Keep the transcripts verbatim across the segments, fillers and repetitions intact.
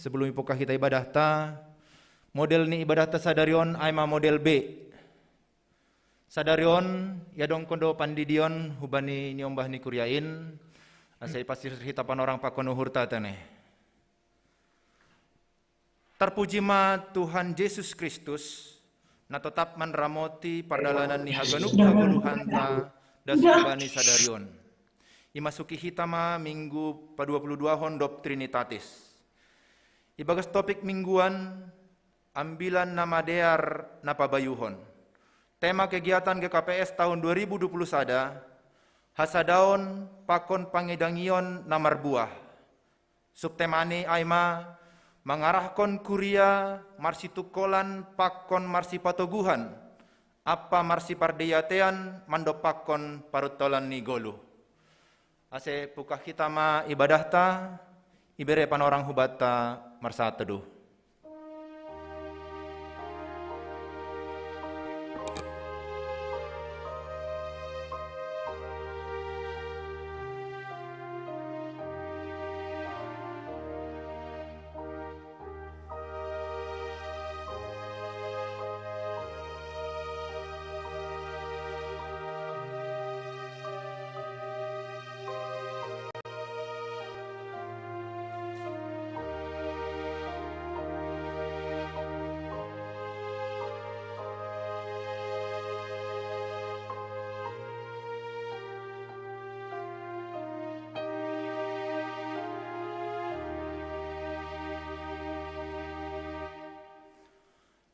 Sebelum ipukah hita ibadah ta, model ni ibadah ta sadari on ai ma model B. Sadari on, iadongkon do pandidion hubani niombah ni kuria in, asa ipasisir hita panorang pakon uhur ta tene. Tarpuji ma Tuhan Jesus Kristus, na totap manramoti pardalanan ni haganup hagoluhan ta das hubani sadari on. Imasuki hita ma minggu padua puluh dua hon dob Trinitatis. Ibagas topik mingguan, ambilan na madear na pabayuhon. Tema kegiatan G K P S tahun dua ribu dua puluh sada, hasadaon pakon pangidangion na marbuah. Subtemani ai ma mangarahkon kuria marsitungkolan pakon marsipatoguhan, ampa marsipardeiatean mandompakkon paruntolan ni goluh. Ase pukah hita ma ibadah ta, ibere panorang hubanta marsahat toduh.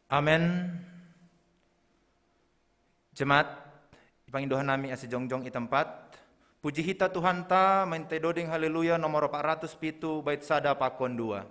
Amen. Jemaat, ipangindo hanami ase jongjong i tempat. Puji hita Tuhanta, mainte doding Haleluya nomor empat ratus pitu bait sada pakon dua.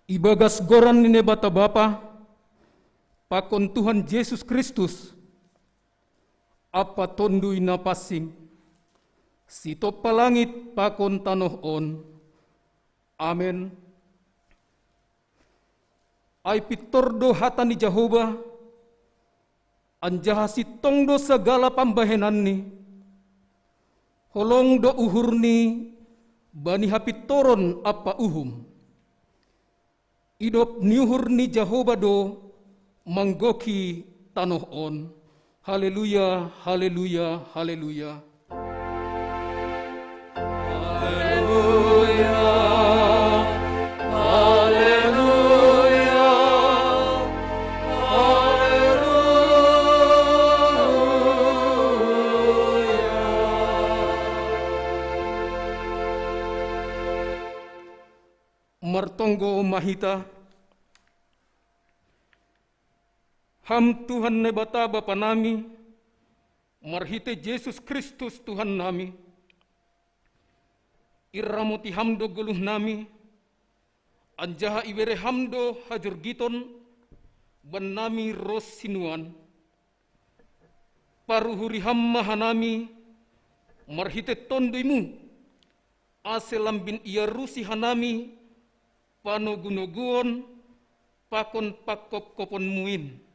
Ibagas goran ni Naibata Bapa, pakon Tuhan Jesus Kristus, ampa Tonduy Na Pansing, sitompa langit pakon tanoh on. Amen. Ai pintor do hata ni Jahowa, anjaha sintong do sagala pambahenanni. Holong do uhurni bani hapintoron ampa uhum. Idop ni uhur ni Jahowa do manggohi tanoh on. Haleluya, haleluya, haleluya. Haleluya, haleluya, haleluya. Martonggo ma hita. Ham Tuhan Naibata Bapa nami, marhitei Jesus Kristus Tuhan nami, iramoti Ham do goluh nami, anjaha ibere Ham do hajorgiton bannami ros sinuan. Paruhuri Ham ma hanami marhitei TonduyMu, ase lambin iarusi hanami panogunoguon pakon pangkopkoponMu in.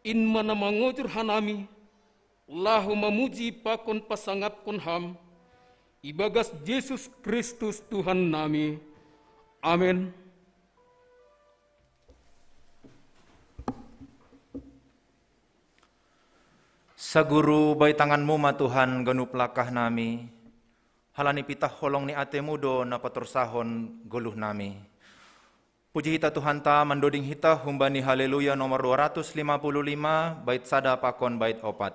In ma na mangojur hanami, laho mamuji pakon pasangapkon Ham, ibagas Jesus Kristus Tuhan nami. Amen. Saguru, bai tanganMu ma Tuhan ganup langkah nami, halani pitah holong ni atei-Mu do na patorsahon goluh nami. Puji hita Tuhanta, mandoding hita humbani Haleluya nomor dua ratus lima puluh lima, bait sada pakon bait opat.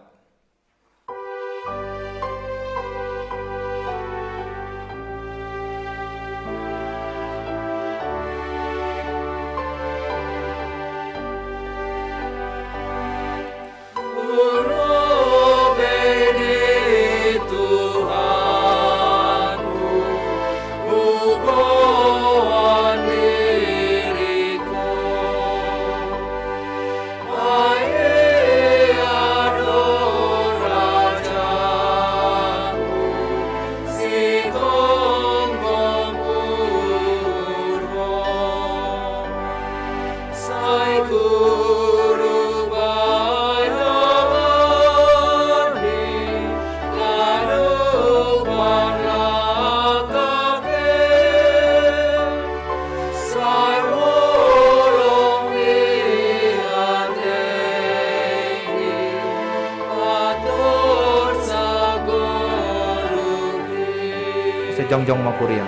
Sejongjong ma kuria.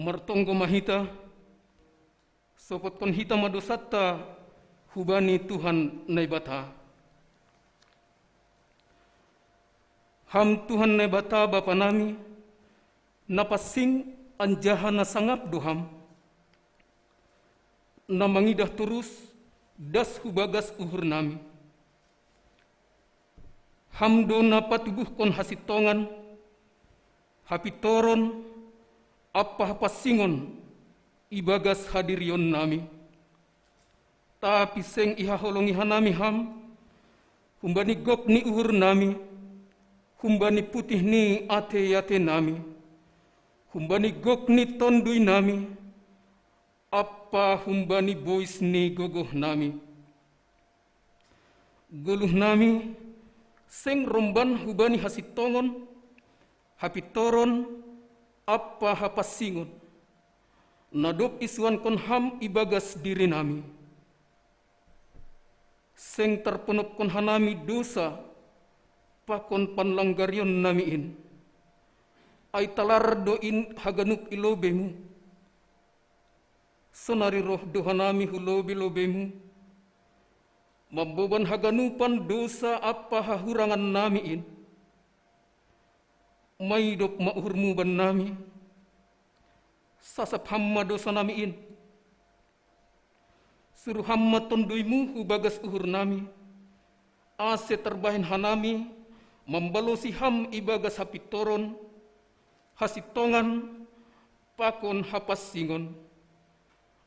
Martonggo ma hita, sopotkon hita ma dosanta hubani Tuhan Naibata. Ham Tuhan Naibata Bapa nami, na pansing anjaha na sangap do Ham, na mangidah torus das hu bagas uhur nami. Ham do na patubuhkon hasintongan, hapintoron, ampa hapansingon ibagas hadirion nami. Tapi seng ihaholongi hanami Ham, humbani gok ni uhur nami, humbani putih ni atei-atei nami, humbani gok ni tonduy nami, ampa humbani bois ni gogoh nami. Goluh nami seng romban hubani hasintongon, hapintoron, ampa hapansingon, na dob isuankon Ham ibagas diri nami. Seng tarponophon hanami dosa pakon panlanggarion nami in. Ai talar do in haganup i lobei-Mu. Sonari roh do hanami hu lobei-lobei-Mu, mamboban haganupan dosa ampa hahurangan nami in. Maidop ma uhur-Mu bannami. Sasap Ham ma dosa nami in. Suru Ham ma Tondoi-Mu hu bagas uhur nami, ase tarbahen hanami mambalosi Ham ibagas hapintoron, hasintongan, pakon hapansingon,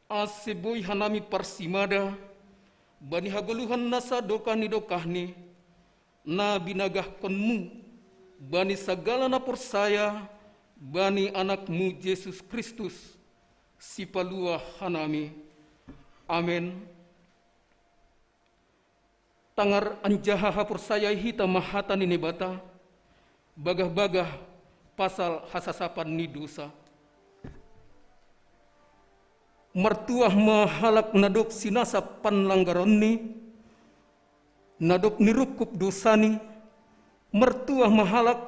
ase boi hanami parsimada bani hagoluhan na sadokah ni dokahni, na binagahkon-Mu bani sagala na porsaya bani Anak-Mu Jesus Kristus, Sipaluah hanami. Amen. Tangar anjaha haporsayai hita ma hata ni Naibata, bagah-bagah pasal hasasapan ni dosa. Martuah ma halak na dob sinasap panlanggaronni, na dob nirungkub dosani. Martuah ma halak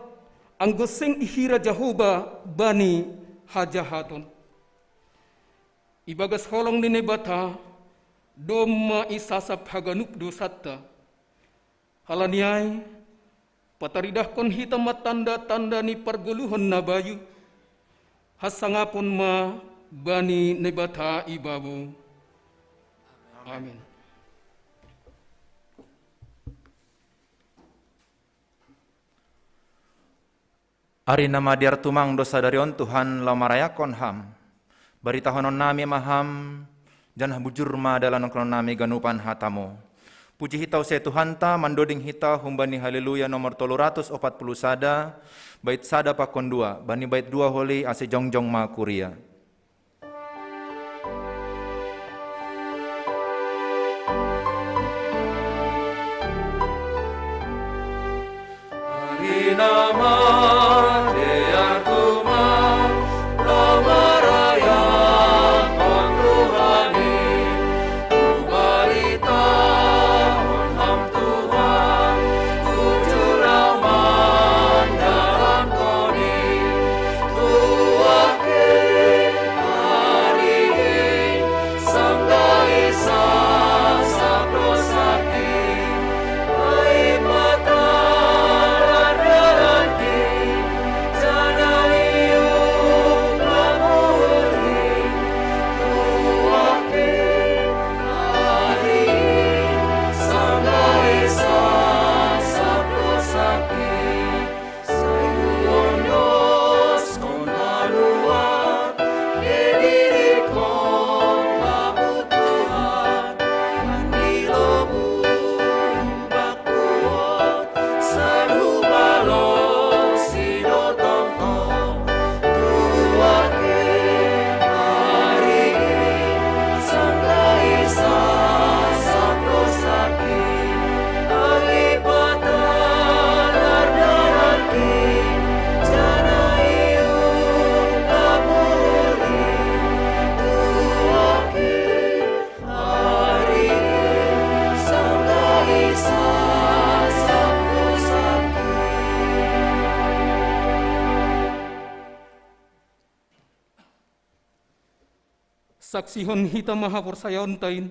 anggo seng ihira Jahowa bani hajahaton. Ibagas holong ni Naibata domma isasap haganup dosanta. Halani ai, pataridahkon hita ma tanda-tanda ni pargoluhon na bayu. Hasangapon ma bani Naibata i babou. Amin. Ari na madear tumang do sadari on, Tuhan, laho marayakkon Ham. Baritahonon nami ma Ham, janah bujur ma dalankonon nami ganupan hata-Mu. Puji hita use Tuhanta, mandoding hita humbani Haleluya nomor tolu ratus opat puluh sada, bait sada pakon dua, bani bait dua holi ase jongjong ma kuria. Saksihon hita ma haporsayaonta in,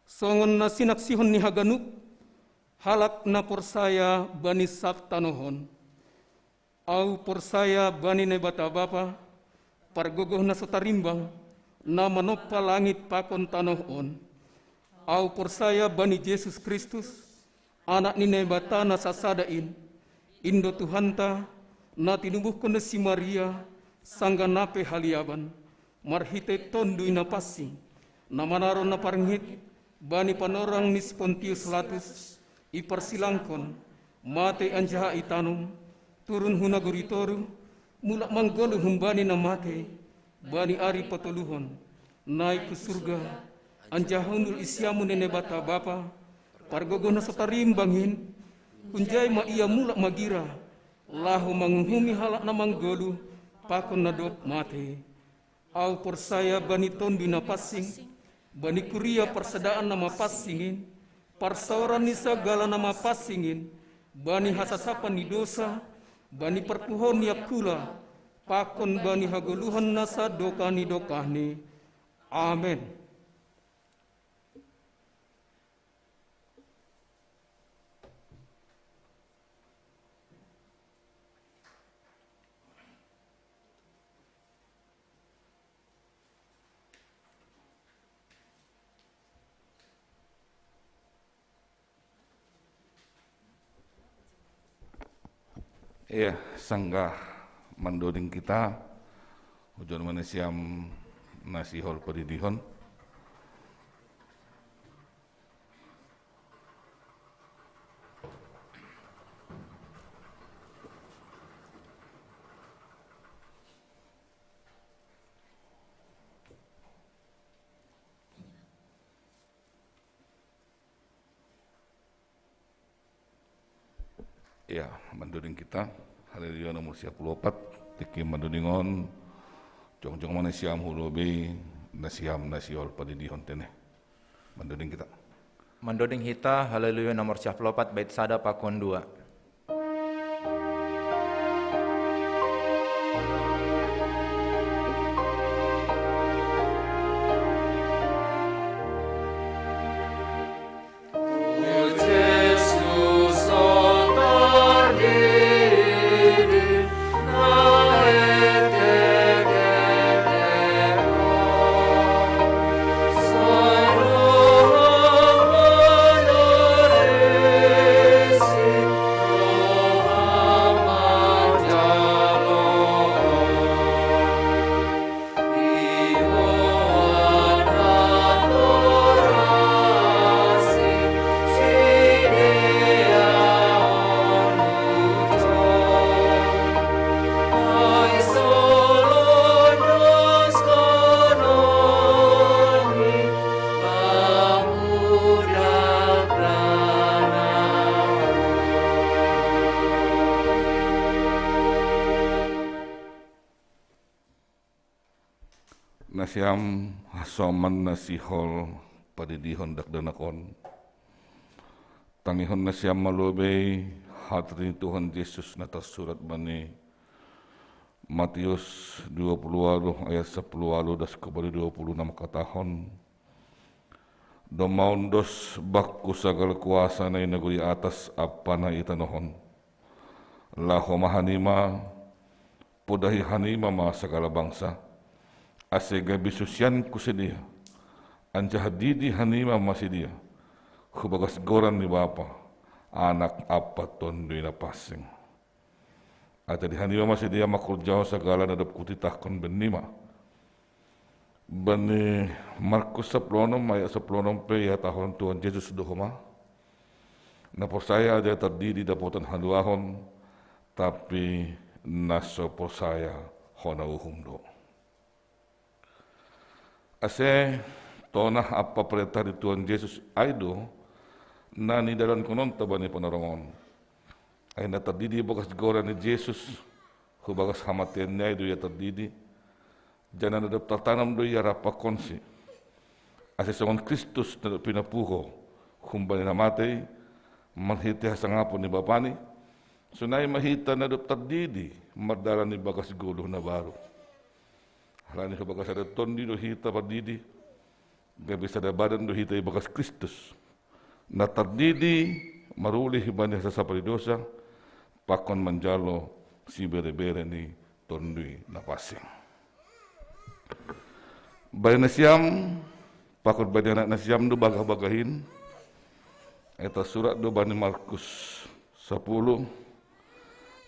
songon na sinaksihon ni haganup halak na porsaya bani sab tanoh on. Ahu porsaya bani Naibata Bapa, pargogoh na so tarimbang, na manompa langit pakon tanoh on. Ahu porsaya bani Jesus Kristus, Anak ni Naibata na sasada in, in do Tuhanta, na tinubuhkon ni si Maria, sanggah na pe haliaban, marhitei Tonduy Napansing, na manaron na parngit bani panorang ni si Pontius Latus, iparsilangkon, matei anjaha itanom, turun hu nagori toruh, mulak manggoluh humbani na matei, bani ari patoluhon, naik hu surga, anjaha hundul i siamun ni Naibata Bapa, pargogoh na so tarimbang in. Hunjai ma Ia mulak magira, laho manguhumi halak na manggoluh pakon na dob matei. Ahu porsaya bani Tonduy Napansing, bani kuria parsadaan na mapansing in, parsaoran ni sagala na mapansing in, bani hasasapan ni dosa, bani parpuhoon ni angkula, pakon bani hagoluhan na sadokah ni dokahni. Amen. Iya, sanggah mandoding kita, hujon ma nasiam na sihol padidihon. Iya, mandoding kita. Haleluya nomor sia puluh opat. Tiki mandodingon. Jongjong ma nasiam hu lobei, nasiam na sihol padidihon tene. Mandoding kita. Mandoding hita, Haleluya nomor sia puluh opat, bait sada pakon dua. Nasiam hasoman na sihol padidihon dakdanak on. Tangihon nasiam ma lobei hata ni Tuhan Jesus na tarsurat bani Matius dua puluh waluh ayat sapuluh waluh das hu bani dua puluh na mangkatahon: Domma ondos bakku sagala kuasa na i nagori atas ampa na i tanoh on. Laho ma hanima, podahi hanima ma sagala bangsa, ase gabe susianku sidea, anjaha didi hanima ma sidea hu bagas goran ni Bapa, Anak ampa Tonduy Napansing. Atadi hanima ma sidea mangkorjahon sagala na dob hutitahkon bannima. Bani Markus sapuluh onom ayat sapuluh onom pe ihatahon Tuhan Jesus do homa: Na porsaya ate tardidi dapotan haluahon, tapi na so porsaya hona uhum do. Ase tonah ampa parentah ni Tuhan Jesus ai do na nidalankononta bani panorang on. Ai na tardidi bagas goran ni Jesus, hu bagas hamateenni ai do ia tardidi, janah na dob tartanam do ia rap pakonsi. Ase songon Kristus na dob pinapuho humbani na matei marhitei hasangapon ni Bapani, sonai ma hita na dob tardidi mardalan ibagas goluh na baru. Halani hu bagas sada tondi do hita pardidi, gabe sada badan do hita ibagas Kristus, na tardidi marulih bani hasasapan ni dosa, pakon manjalo siberebere ni Tonduy Napansing. Bani nasiam, pakon bani anak nasiam do bagah-bagahin, ai tarsurat do bani Markus sapuluh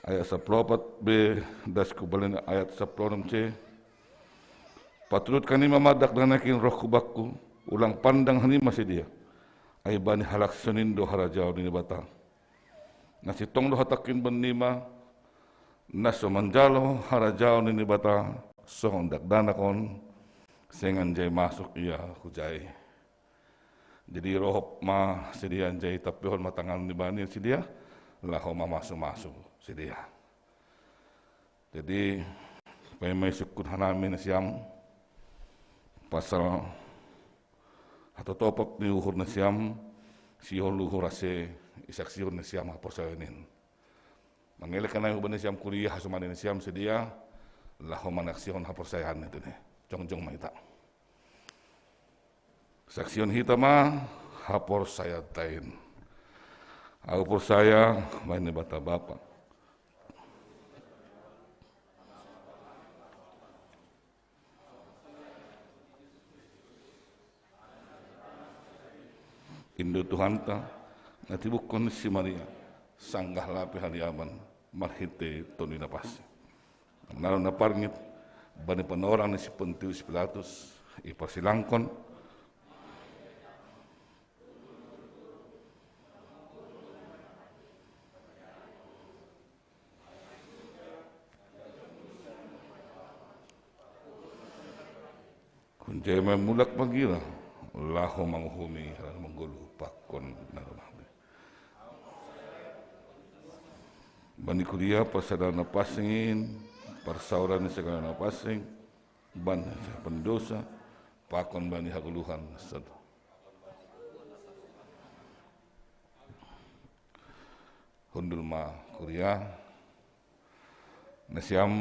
ayat sapuluh opat be das hu bani ayat sapuluh onom c: Patudutkon hanima ma dakdanak in roh hu bakku, ulang pandang hanima sidea, ai bani halak sonin do harajaon ni Naibata. Na sintong do hatangkin bannima, na so manjalo harajaon ni Naibata songon dakdanak on, seng anjai masuk ia hujai. Jadi rohop ma sidea anjai tampehon ma tangan ni bani sidea, laho mamasu-masu sidea. Jadi paima isungkun hanami nasiam pasal hatotopot ni uhur nasiam, Sihol uhur ase isaksihon nasiam haporsayaon in. Mangelek nami hubani nasiam kuria hasomani nasiam sedia, laho manaksihon haporsayaon in tene. Jongjong ma hita. Saksihon hita ma haporsayaon ta in. Ahu porsaya bahen Naibata Bapa. Indo Tuhanta, na tibukkon si Maria, sanggah lape haliaban, marhite Tondi Napansing. Nalo na parngit, bani panorang ni si Pontius Pilatus, iparsilangkon, Hunjai ma i mulak magira, laho manguhumi halak na manggoluh pakon na rumahmi. Bani kuria parsada na pansing in, parsaoran ni sagala na pansing, bahen pendosa, pakon bani hagoluhan sada. Hundul ma kuria. Nasiam,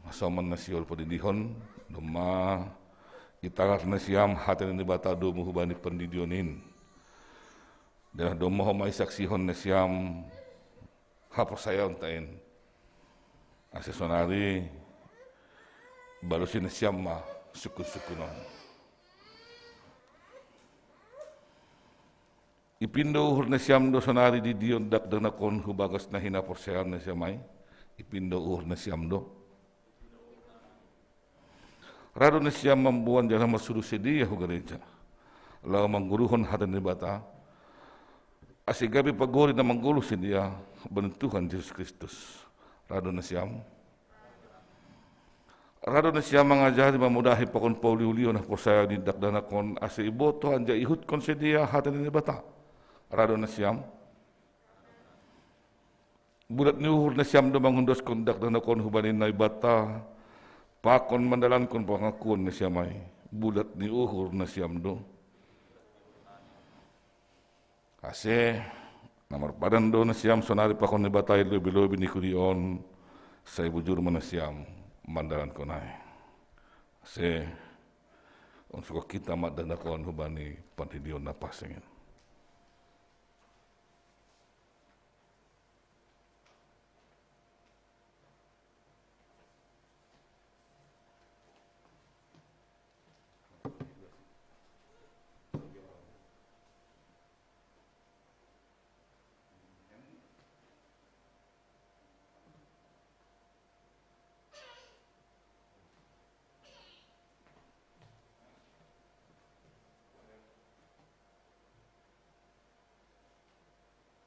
hasoman na sihol padidihon, domma itangar nasiam hata ni Naibata domu hubani pandidion in. Janah domma homa isaksihon nasiam haporsayaon ta in. Ase sonari balosi nasiam ma sungkunsungkun on. Ipindo uhur nasiam do sonari didion dakdanak on hu bagas na hinaporsayaon nasiam ai? Ipindo uhur nasiam do? Ra do nasiam mamboan janah marsuruh sidea hu gareja, laho manggoluhon hata ni Naibata, ase gabe pagori na manggoluh sidea bani Tuhan Jesus Kristus. Ra do nasiam? Ra do nasiam mangajari, mamudahi pakon pauliulion haporsayaon ni dakdanak on, ase ibotoh anjaha iihuthon sidea hata ni Naibata? Ra do nasiam? Bulat ni uhur nasiam do manghundoskon dakdanak on hubani Naibata, pakon mandalankon pangakuon nasiam ai? Bulat ni uhur nasiam do? Ase na marpadan do nasiam sonari pakon Naibata i lobi-lobi ni kuria on, sai bujur ma nasiam mandalankon ai. Ase unsukkon hita ma dakdanak on hubani pandidion na pansing in.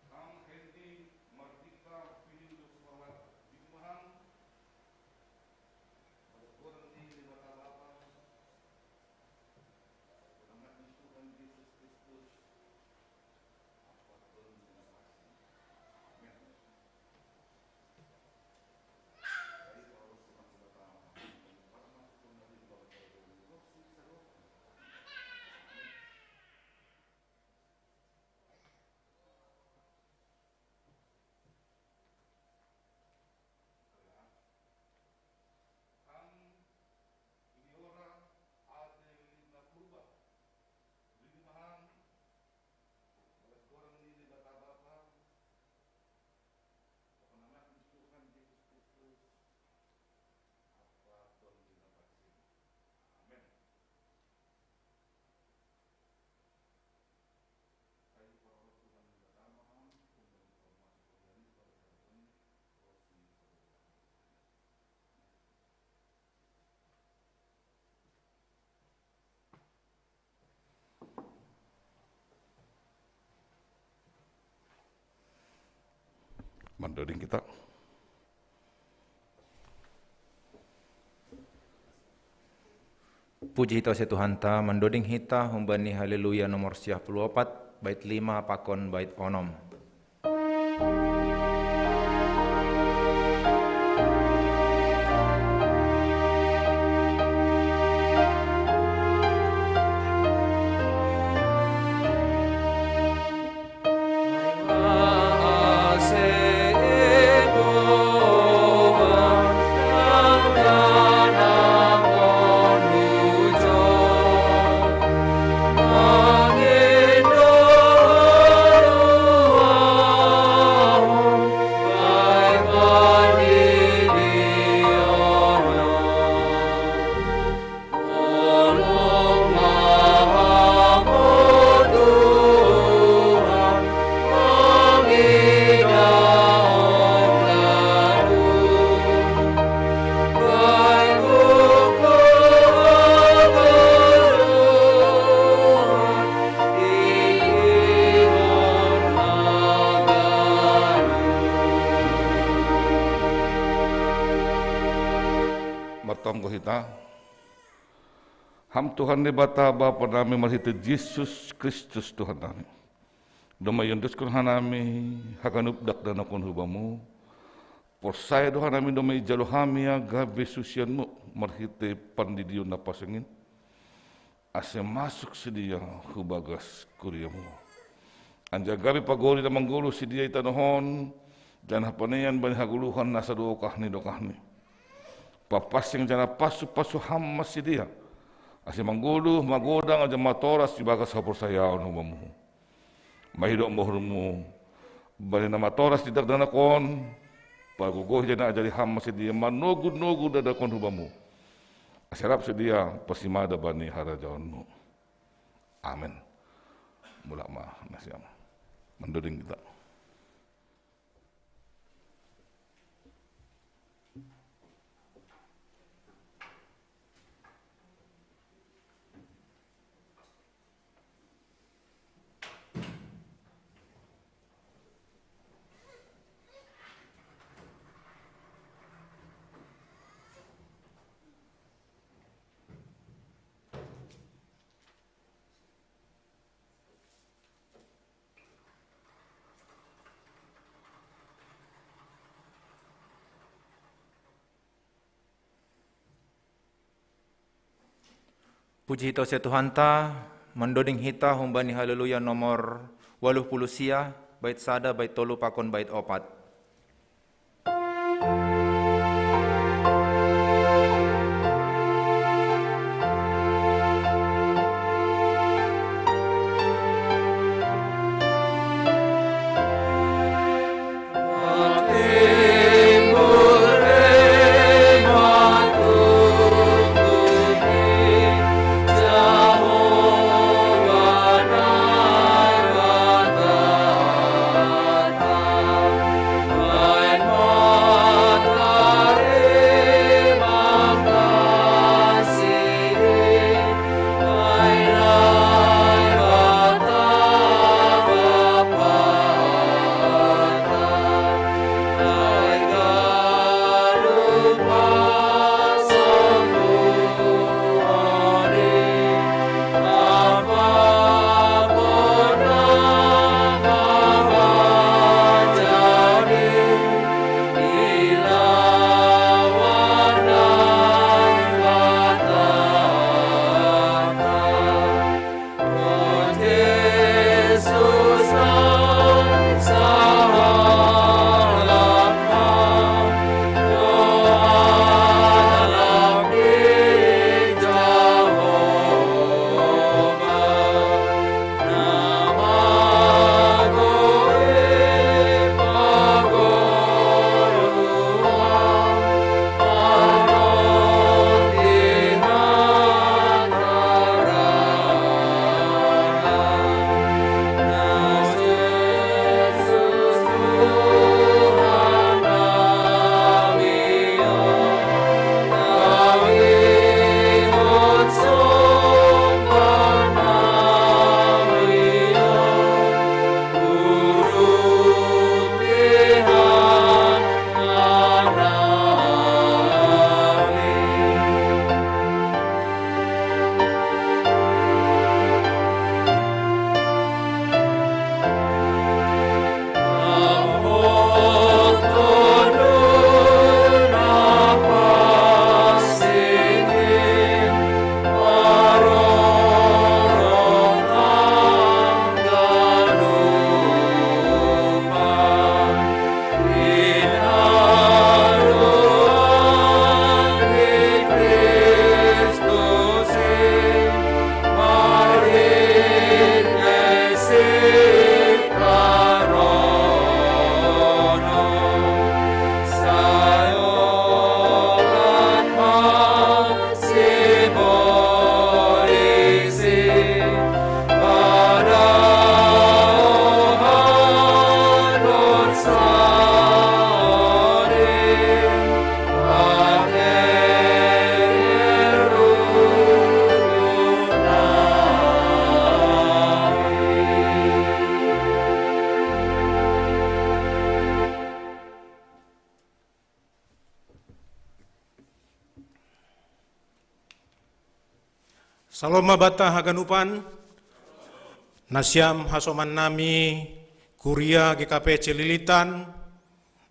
Ham Hendy Mardika Pinindus Hormat Bigmahan, bagas goran ni Debata Bapa, Anak ni Tuhan Jesus Kristus, Ampa Tuhan ni Nabasi. Amin. Ham Liora Ade Lina Purba, Lina Mahang, bagas goran ni Debata Bapa, Bapa ni Tuhan Jesus Kristus, Ampa Tuhan ni Nabasi. Amin. Mandoding hita. Puji hita ase Tuhanta, mandoding hita humbani Haleluya nomor siah puluh opat, bait lima pakon bait onom. Tonggo hita. Ham Tuhan Debata Bapa nami, marhite Jesus Kristus Tuhan nami, domma iondoskon hanami haganup dakdanakon hu Bamu. Porsaya do hanami domma ijalo hami ia gabe susianMu marhite pandidion na pasing in, ase masuk sidea hu bagas kuriaMu. Anjaha gabe pagori na manggoluh sidea i tanoh on, janah panean bani hagoluhan nasa dokah ni dokahni. Papansing janah pasu-pasu Ham ma sidea, ase manggoluh, magodang anjaha matoras ibagas haporsayaon hu Bamu. Mangidop uhurMu bani na matoras di dakdanak on, pagogohi janah ajari Ham ma sidea manogu-nogu dakdanak on hu Bamu, ase rap sidea pasimada bani harajaonMu. Amen. Mulak ma nasiam. Mandoding hita. Puji hita ase Tuhanta. Mandoding hita humbani Haleluya nomor waluh puluh sia, bait sada, bait tolu pakon bait opat. Salom ma banta haganupan. Nasiam hasoman nami kuria G K P Cililitan,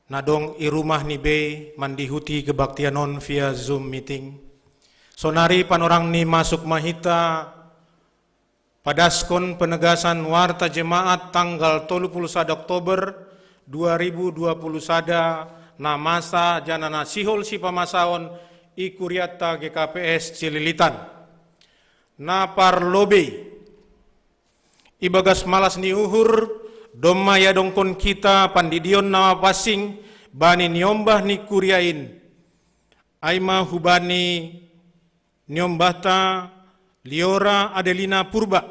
na dong i rumah ni bei mandihuti kebaktian on via Zoom meeting. Sonari panorang ni masuk ma hita padaskon penegasan warta jemaat tanggal tolu puluh sada Oktober dua ribu dua puluh sada, na masa janah na sihol sipamasaon i kurianta G K P S Cililitan. Na parlobei, ibagas malas ni uhur, domma iadongkon hita pandidion na mapansing bani niombah ni kuria in, ai ma hubani niombahta Liora Adelina Purba.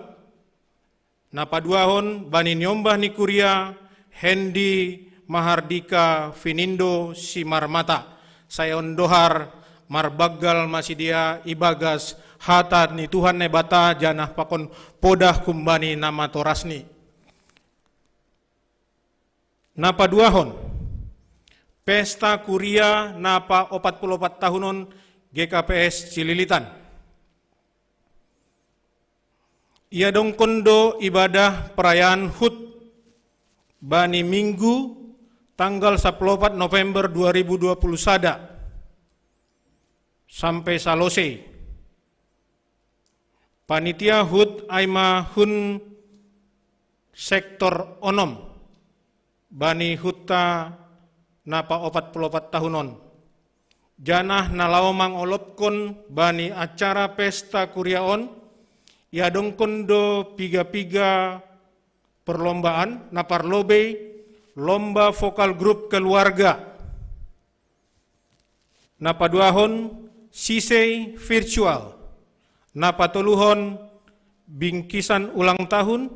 Na paduahon bani niombah ni kuria Hendi Mahardika Vinindo Simarmata. Sai on dohar marbanggal ma sidea ibagas hata ni Tuhan Naibata janah pakon podah humbani namatorasni. Na paduahon, pesta kuria na paopat puluh opat tahunon G K P S Cililitan. Iadongkon do ibadah perayaan hut bani Minggu tanggal sapuluh opat November dua ribu dua puluh sada sampai salosei. Panitia hut ai ma hun sektor onom bani hutta na paopat puluh opat tahunon. Janah na laho mangolopkon bani acara pesta kuria on, iadongkon do piga-piga perlombaan, na parlobei lomba vokal grup keluarga. Na paduahon sisei virtual. Na patoluhon bingkisan ulang tahun.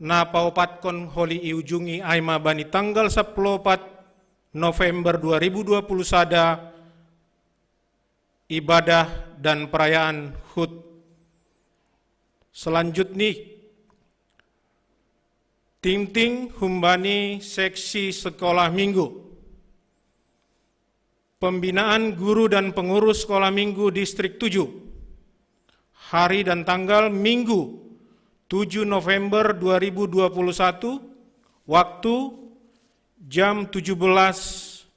Na paopatkon holi iujungi ai ma bani tanggal sapuluh opat November dua ribu dua puluh sada, ibadah dan perayaan hut. Selanjutnya, tingting humbani seksi sekolah minggu. Pembinaan guru dan pengurus sekolah minggu Distrik tujuh. Hari dan tanggal Minggu tujuh November dua ribu dua puluh satu, waktu jam tujuh belas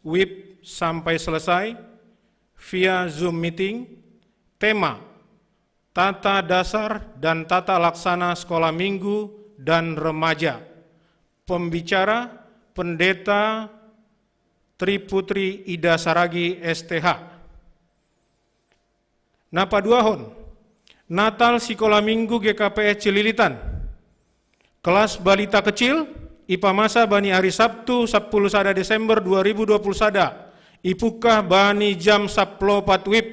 wib sampai selesai via Zoom meeting. Tema, tata dasar dan tata laksana sekolah minggu dan remaja. Pembicara, Pendeta Tri Putri Ida Saragi, S T H. Na paduahon, Natal Sikolah Minggu G K P S Cililitan. Kelas balita kecil, ipamasa bani ari Sabtu sapuluh sada Desember dua ribu dua puluh sada, ipungkah bani jam sapuluh opat wib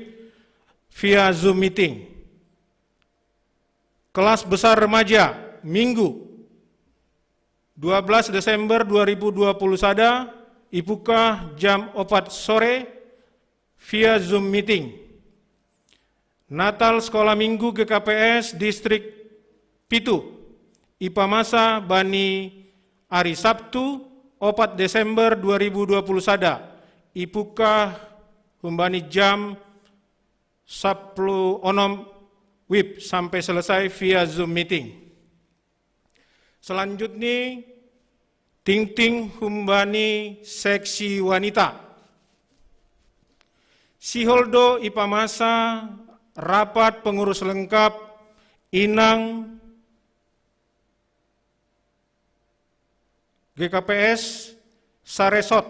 via Zoom meeting. Kelas besar remaja, Minggu dua belas Desember dua ribu dua puluh sada, ipungkah jam opat sore via Zoom meeting. Natal Sekolah Minggu G K P S Distrik pitu, ipamasa bani ari Sabtu opat Desember dua ribu dua puluh sada, ipungkah humbani jam sapuluh onom wib sampai selesai via Zoom meeting. Selanjutnya, tingting humbani seksi wanita. Sihol do ipamasa rapat pengurus lengkap inang G K P S Saresot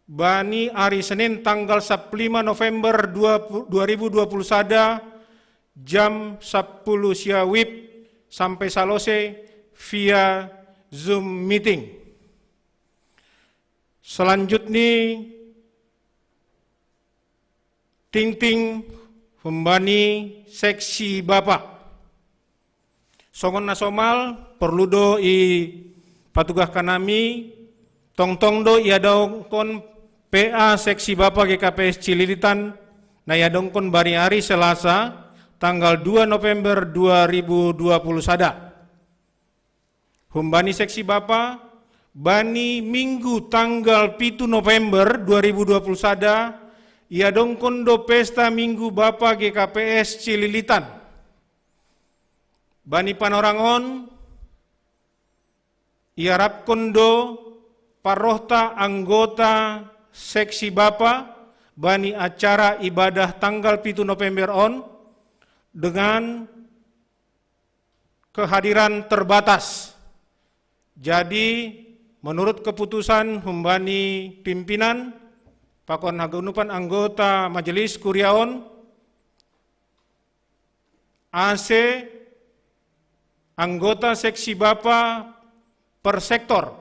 bani ari Senin tanggal sapuluh lima November dua ribu dua puluh sada, jam sapuluh sia wib sampai salose via Zoom meeting. Selanjutnya, tingting humbani seksi bapa. Songon na somal, porlu do ipatugahkan hami, tongtong do iadongkon P A seksi bapa G K P S Cililitan, na iadongkon bani ari Selasa tanggal dua November dua ribu dua puluh sada. Humbani seksi bapa, bani Minggu tanggal pitu November dua ribu dua puluh sada, iadongkon do pesta Minggu Bapa G K P S Cililitan. Bani panorang on, iarapkon do parrohta anggota seksi bapa bani acara ibadah tanggal pitu November on dengan kehadiran terbatas. Jadi, menurut keputusan humbani pimpinan pakon haganupan anggota majelis kuria on, ase anggota seksi bapa per sektor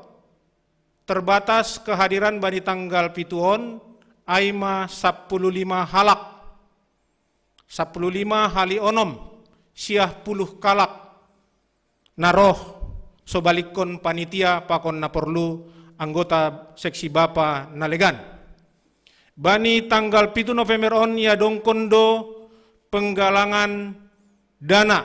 terbatas kehadiran bani tanggal pitu on, ai ma sapuluh lima halak, sapuluh lima hali onom, siah puluh kalak na roh, so balikkon panitia pakon na porlu anggota seksi bapa na legan. Bani tanggal pitu November on iadongkon do penggalangan dana.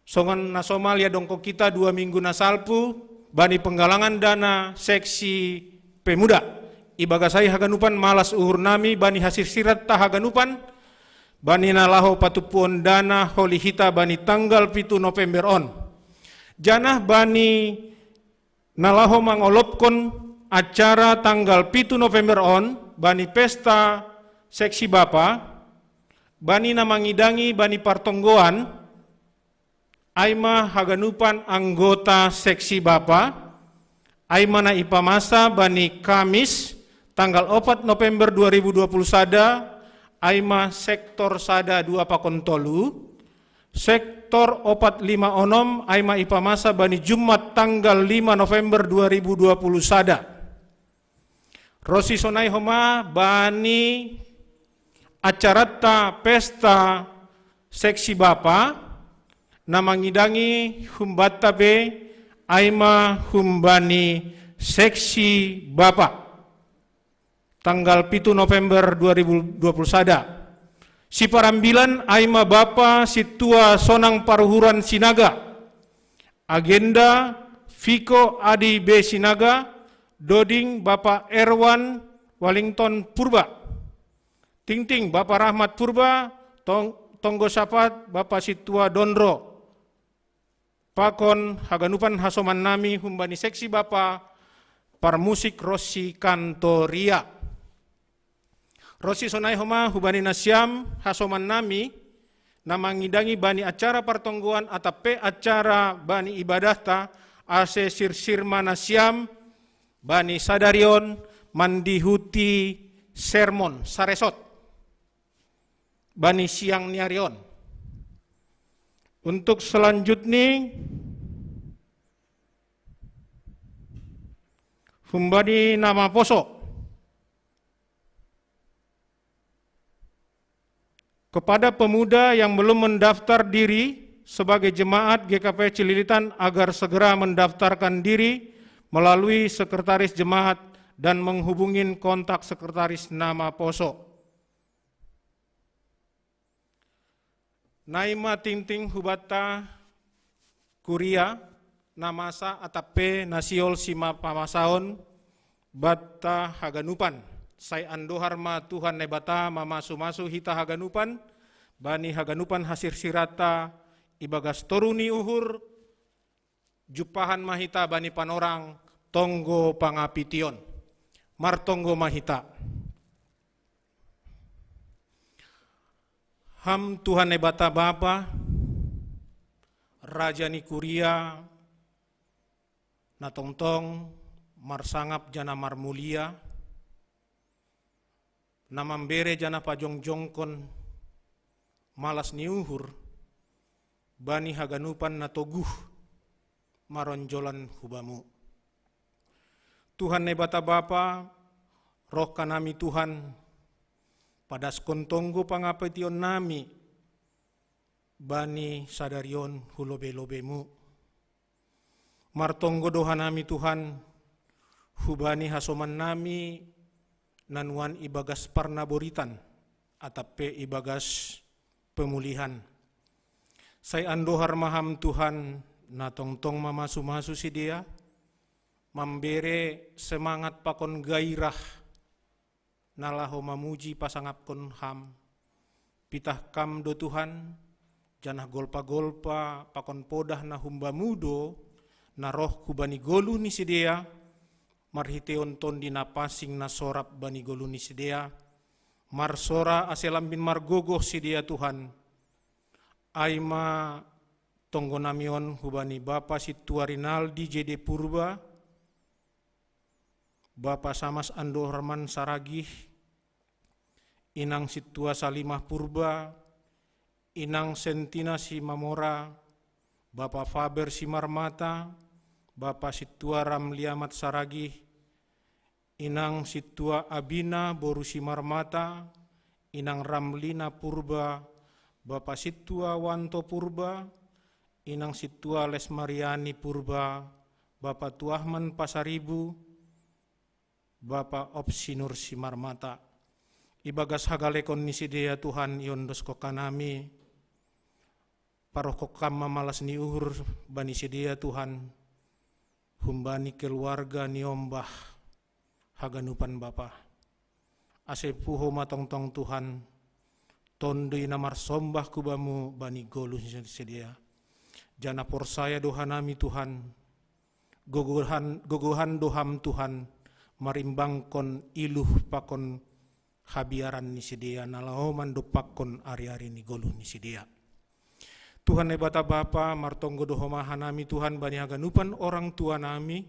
Songon na somal iadongkon hita dua minggu na salpu, bani penggalangan dana seksi pemuda. Ibagas ai haganupan malas uhur nami bani hasirsiranta haganupan, bani na laho patumpuon dana holi hita bani tanggal pitu November on. Janah bani na laho mangolopkon acara tanggal pitu November on, bani pesta seksi bapa, bani na mangidangi bani partonggoan, ai ma haganupan anggota seksi bapa, ai ma na ipamasa bani Kamis tanggal opat November dua ribu dua puluh sada, ai ma sektor sada dua pakon tolu, sektor opat lima onom, ai ma ipamasa bani Jumat tanggal lima November dua ribu dua puluh sada. Ro si sonai homa bani acaranta pesta seksi bapa, na mangidangi humbanta pe, ai ma humbani seksi bapa. Tanggal pitu November dua ribu dua puluh sada. Siparambilan ai ma bapa sintua sonang paruhuran Sinaga. Agenda Viko Adi B Sinaga, Doding Bapa Erwan Wellington Purba. Tingting Bapa Rahmat Purba, tong, tonggo sapat Bapa sintua Dondro. Pakon haganupan hasoman nami humbani seksi bapa parmusik ro si Kantoria. Ro si sonai homa hubani nasiam hasoman nami, na mangidangi bani acara partonggoan atap pe acara bani ibadahta, ase sirsir ma nasiam bani sadari on mandihuti sermon saresot bani siang ni ari on. Untuk selanjutnya, humbani na maposo. Kepada pemuda yang belum mendaftar diri sebagai jemaat G K P Cililitan agar segera mendaftarkan diri melalui sekretaris jemaat dan menghubungin kontak sekretaris na maposo. Nai ma tingting hubanta kuria na masa atap pe na sihol si ma pamasaon banta haganupan. Sai andohar ma Tuhan Naibata mamasu-masu hita haganupan, bani haganupan hasirsiranta ibagas toru ni uhur, jumpahan ma hita bani panorang tonggo pangapition. Martonggo ma hita. Ham Tuhan Naibata Bapa, Raja ni kuria, na tongtong marsangap jana marmulia, na mambere jana pajongjongkon malas ni uhur bani haganupan na toguh maronjolan hubamu. Tuhan Naibata Bapa, roh hanami Tuhan, padaskon tonggo pangapition nami bani sadari on hu lobe-lobemu. Martonggo do hanami Tuhan, hubani hasoman nami na nuan ibagas parnaboritan, atap pe ibagas pemulihan. Sai andohar ma ham Tuhan, na tongtong mamasu-masu sidea, mambere semangat pakon gairah, na laho mamuji pasangapkon ham. Pitah kam do Tuhan, janah golpa-golpa pakon podah na humbamu do, na roh hubani goluh ni sidea, marhiteion Tondi Na Pansing na sorap bani goluh ni sidea, marsora ase lambin margogoh sidea Tuhan. Ai ma tonggo nami on hubani Bapa Sintua Rinaldi J D Purba, Bapa Samas Ando Herman Saragih, Inang Sintua Salimah Purba, Inang Sentina Simamora, Bapa Faber Simarmata, Bapa Sintua Ramli Amat Saragih, Inang Sintua Abina boru Simarmata, Inang Ramlina Purba, Bapa Sintua Wanto Purba, Inang Sintua Lesmariani Purba, Bapa Tuahman Pasaribu, Bapa Opsinur Simarmata. Ibagas hagalekon ni sidea Tuhan iondoskon hanami, parohkon Kam ma malas ni uhur bani sidea Tuhan, humbani keluarga niombah haganupan Bapa. Ase puho ma tongtong Tuhan, Tondi na marsombah hu Bamu bani goluh ni sidea. Janah porsaya do hanami Tuhan, gogohan, gogohan do Ham Tuhan, marimbangkon iluh pakon habiaran ni sidea, na laho mandompakkon ari-ari ni goluh ni sidea. Tuhan Naibata Bapa, martonggo do Ho ma hanami Tuhan bani haganupan orang tua nami,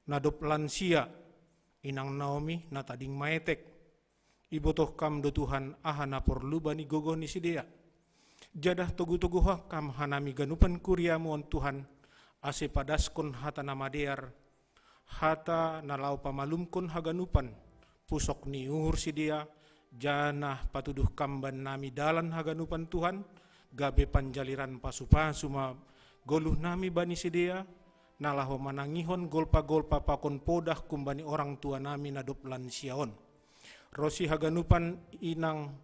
na dob lansia, Inang Naomi na tading maetek. Ibotoh Kam do Tuhan aha na porlu bani gogoh ni sidea. Janah togu-toguhon Kam hanami ganupan kuria-Mu on Tuhan, ase padaskon hata na madear, hata na laho pamalumkon haganupan pusok ni uhur sidea, janah patuduh Kam bannami dalan haganupan Tuhan, gabe panjaliran pasu-pasu ma goluh nami bani sidea, na laho manangihon golpa-golpa pakon podah humbani orang tua nami na dob lansia on. Ronsi haganupan Inang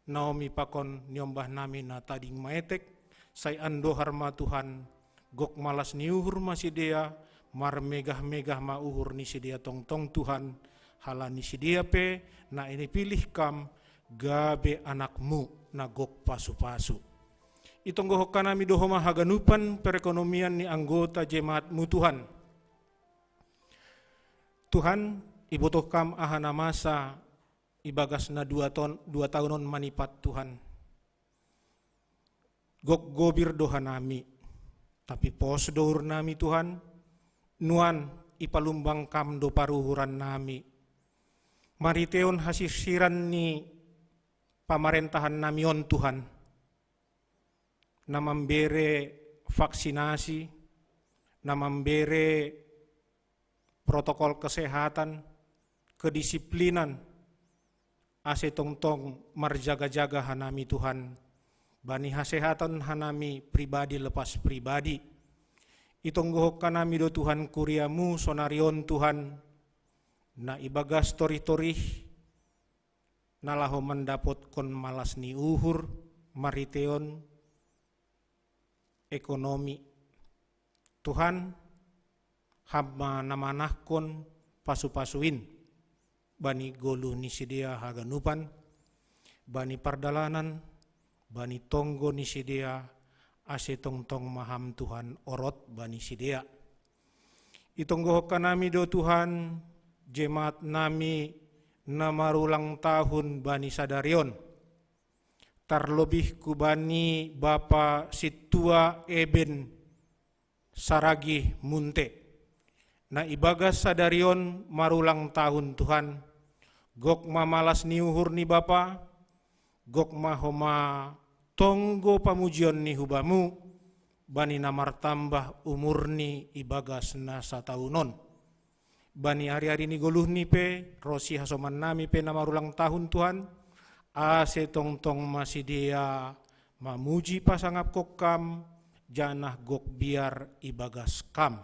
Naomi pakon niombah nami na tading maetek, sai andohar ma Tuhan, gok malas ni uhur ma sidea, marmegah-megah ma uhur ni sidea tongtong Tuhan, halani sidea pe na nipilih Kam gabe anak-Mu na gok pasu-pasu. Itonggohon hanami do Ho ma haganupan perekonomian ni anggota jemaat-Mu Tuhan. Tuhan, ibotoh Kam aha na masa ibagas na dua ton, dua taon on manipat Tuhan. Gok gobir do hanami, tapi pos do uhur nami Tuhan, nuan ipalumbang Kam do paruhuran nami. Marhiteion hasirsiran ni pamarentahan nami on Tuhan, na mambere vaksinasi, na mambere protokol kesehatan, kedisiplinan, ase tongtong marjaga-jaga hanami Tuhan, bani hasehatan hanami pribadi lepas pribadi. Itonggohon hanami do Tuhan kuria-Mu sonari on Tuhan, na ibagas torih-torih, na laho mandapotkon malas ni uhur marhiteion ekonomi. Tuhan, Ham ma na manahkon pasu-pasu in bani goluh ni sidea haganupan, bani pardalanan, bani tonggo ni sidea, ase tongtong ma Ham Tuhan orot bani sidea. Itonggohon hanami do Tuhan, jemaat nami na marulang tahun bani sadari on. Tarlobih hubani Bapa Sintua Eben Saragih Munte, na ibagas sadari on marulang tahun Tuhan, gok ma malas ni uhur ni Bapa, gok ma Ho ma tonggo pamujion ni hu Bamu, bani na martambah umurni ibagas na sataun on. Bani ari-ari ni goluhni pe, ronsi hasoman nami pe na marulang tahun Tuhan, ase tongtong ma sidea mamuji pasangapkon Kam, janah gok biar ibagas Kam.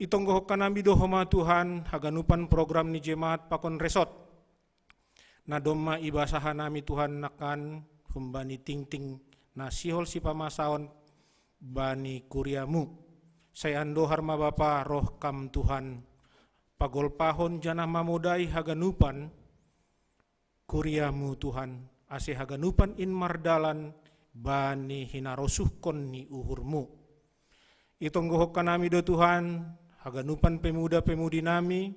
Itonggohon hanami do Ho ma Tuhan, haganupan program ni jemaat pakon resort, na domma ibasa hanami Tuhan nangkan humbani tingting na sihol sipamasaon bani kuria-Mu. Sai andohar ma Bapa roh Kam Tuhan, pagolpahon janah mamodai haganupan kuria-Mu Tuhan, ase haganupan in mardalan bani hinarosuhkon ni uhurmu. Itonggohon hanami do Tuhan, haganupan pemuda-pemudi nami,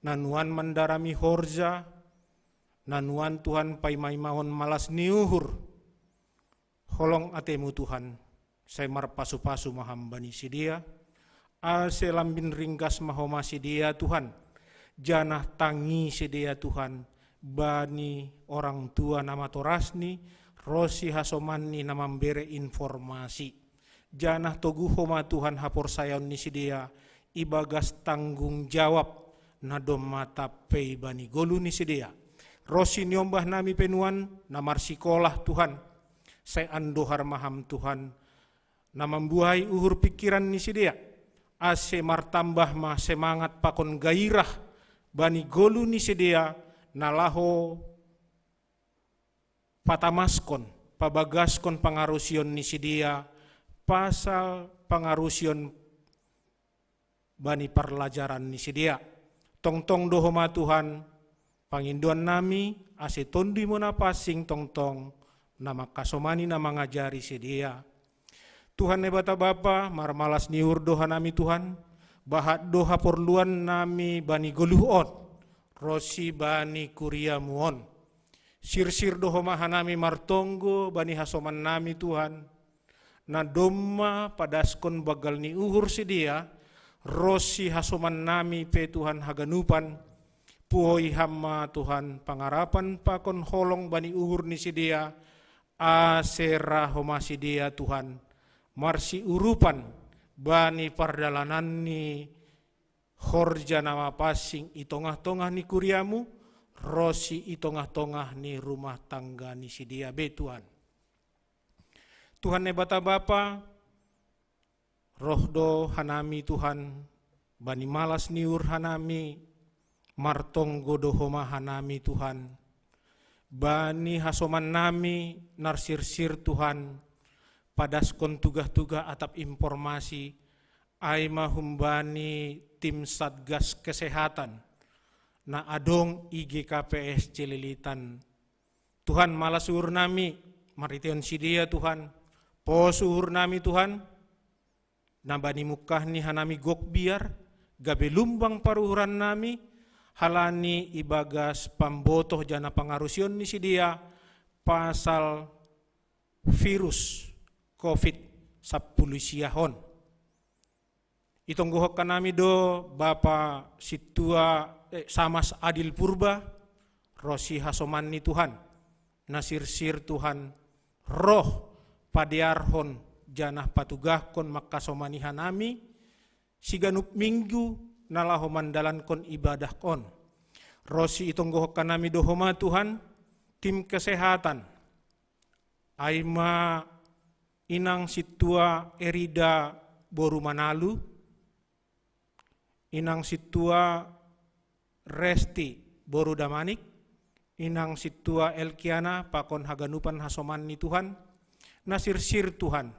na nuan mandarami horja, na nuan Tuhan paimaimahon malas ni uhur, holong atemu Tuhan, sai marpasu-pasu ma Ham bani sidea, ase lambin ringgas ma Homa sidea Tuhan, janah tangi sidea Tuhan, bani orang tua na matorasni, ronsi hasomanni na mambere informasi. Janah toguh Homa Tuhan haporsayaon ni sidea, ibagas tanggung jawab, na domma tampei bani goluh ni sidea. Ronsi niombah nami pe nuan, na marsikolah Tuhan, sai andohar ma Ham Tuhan, na mambuhai uhur pingkiran ni sidea, ase martambah ma semangat pakon gairah, bani goluh ni sidea, na laho patamaskon, pabagaskon pangarusion ni sidea, pasal pangarusion bani parlajaran ni sidea. Tongtong do Homa Tuhan, pangindoan nami, ase Tonduy-Mu na pansing tongtong, na mangkasomani na mangajari sidea. Tuhan Naibata Bapa, marmalas ni uhur do hanami Tuhan, bahat do haporluan nami bani goluh on, ronsi bani kuria-Mu on. Sirsir do Homa hanami martonggo bani hasoman nami Tuhan, na domma padaskon banggal ni uhur sidea, ronsi hasoman nami pe Tuhan haganupan, puhoi Ham ma Tuhan pangarapan pakon holong bani uhur ni sidea, ase ra Homa sidea Tuhan, marsiurupan bani pardalanan ni horja na mapansing i tongah-tongah ni kuria-Mu, ronsi i tongah-tongah ni rumah tangga ni sidea be Tuhan. Tuhan Naibata Bapa, roh do hanami Tuhan, bani malas ni uhur hanami, martonggo do Homa hanami Tuhan, bani hasoman nami na sirsir Tuhan, padaskon tugah-tugah atap informasi, ai ma humbani tim Satgas Kesehatan, na adong i G K P S Cililitan. Tuhan, malas uhur nami, marhiteon sidea Tuhan, pos uhur nami Tuhan, na bani mungkah ni hanami gok biar, gabe lumbang paruhuran nami, halani ibagas pambotoh janah pangarusion ni sidea, pasal virus covid sampulu siah on. Itonggohon hanami do Bapa Sintua, eh, Samas Adil Purba, ronsi hasomanni Tuhan, na sirsir Tuhan, roh padearhon janah patugahkon mangkasomani hanami, siganup minggu na laho mandalankon ibadah on. Ronsi itonggohon hanami do Homa Tuhan, tim kesehatan, ai ma inang sintua Erida boru Manalu, inang sintua Resti boru Damanik, inang sintua Elkiana pakon haganupan hasoman ni Tuhan, na sirsir Tuhan,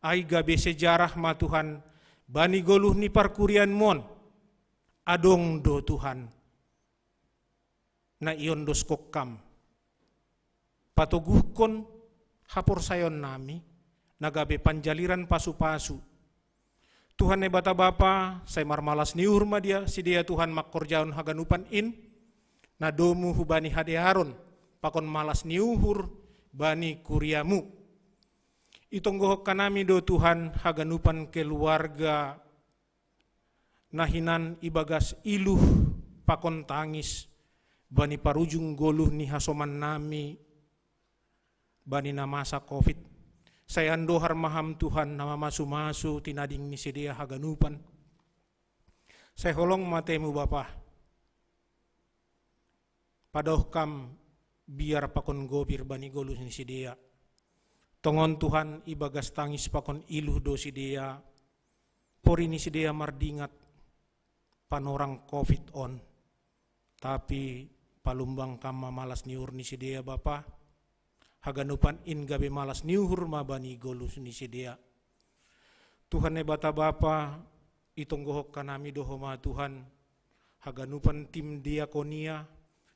ai gabe sejarah ma Tuhan, bani goluh ni parkurian-Mu on, adong do Tuhan, na iondoskon Ham. Patoguhkon haporsayaon nami, na gabe panjaliran pasu-pasu. Tuhan Naibata Bapa, sai marmalas ni uhur ma dia, sidea Tuhan mangkorjahon haganupan in, na domu hubani hadearon, pakon malas ni uhur bani kuria-Mu. Itonggohon hanami do Tuhan haganupan keluarga na hinan ibagas iluh pakon tangis, bani parujung goluh ni hasoman nami, bani na masa covid. Sai andohar ma Ham Tuhan na mamasu-masu tinading ni sidea haganupan. Sai holong ma atemu Bapa, padaoh Ham biar pakon gobir bani goluh ni sidea. Tongon Tuhan, ibagas tangis pakon iluh do sidea, pori ni sidea mardingat panorang covid on. Tapi palumbang Ham ma malas ni uhur ni sidea Bapa, haganupan in gabe malas ni uhur ma bani goluh ni sidea. Tuhan Naibata Bapa, itonggohon hanami do Homa Tuhan, haganupan tim diakonia,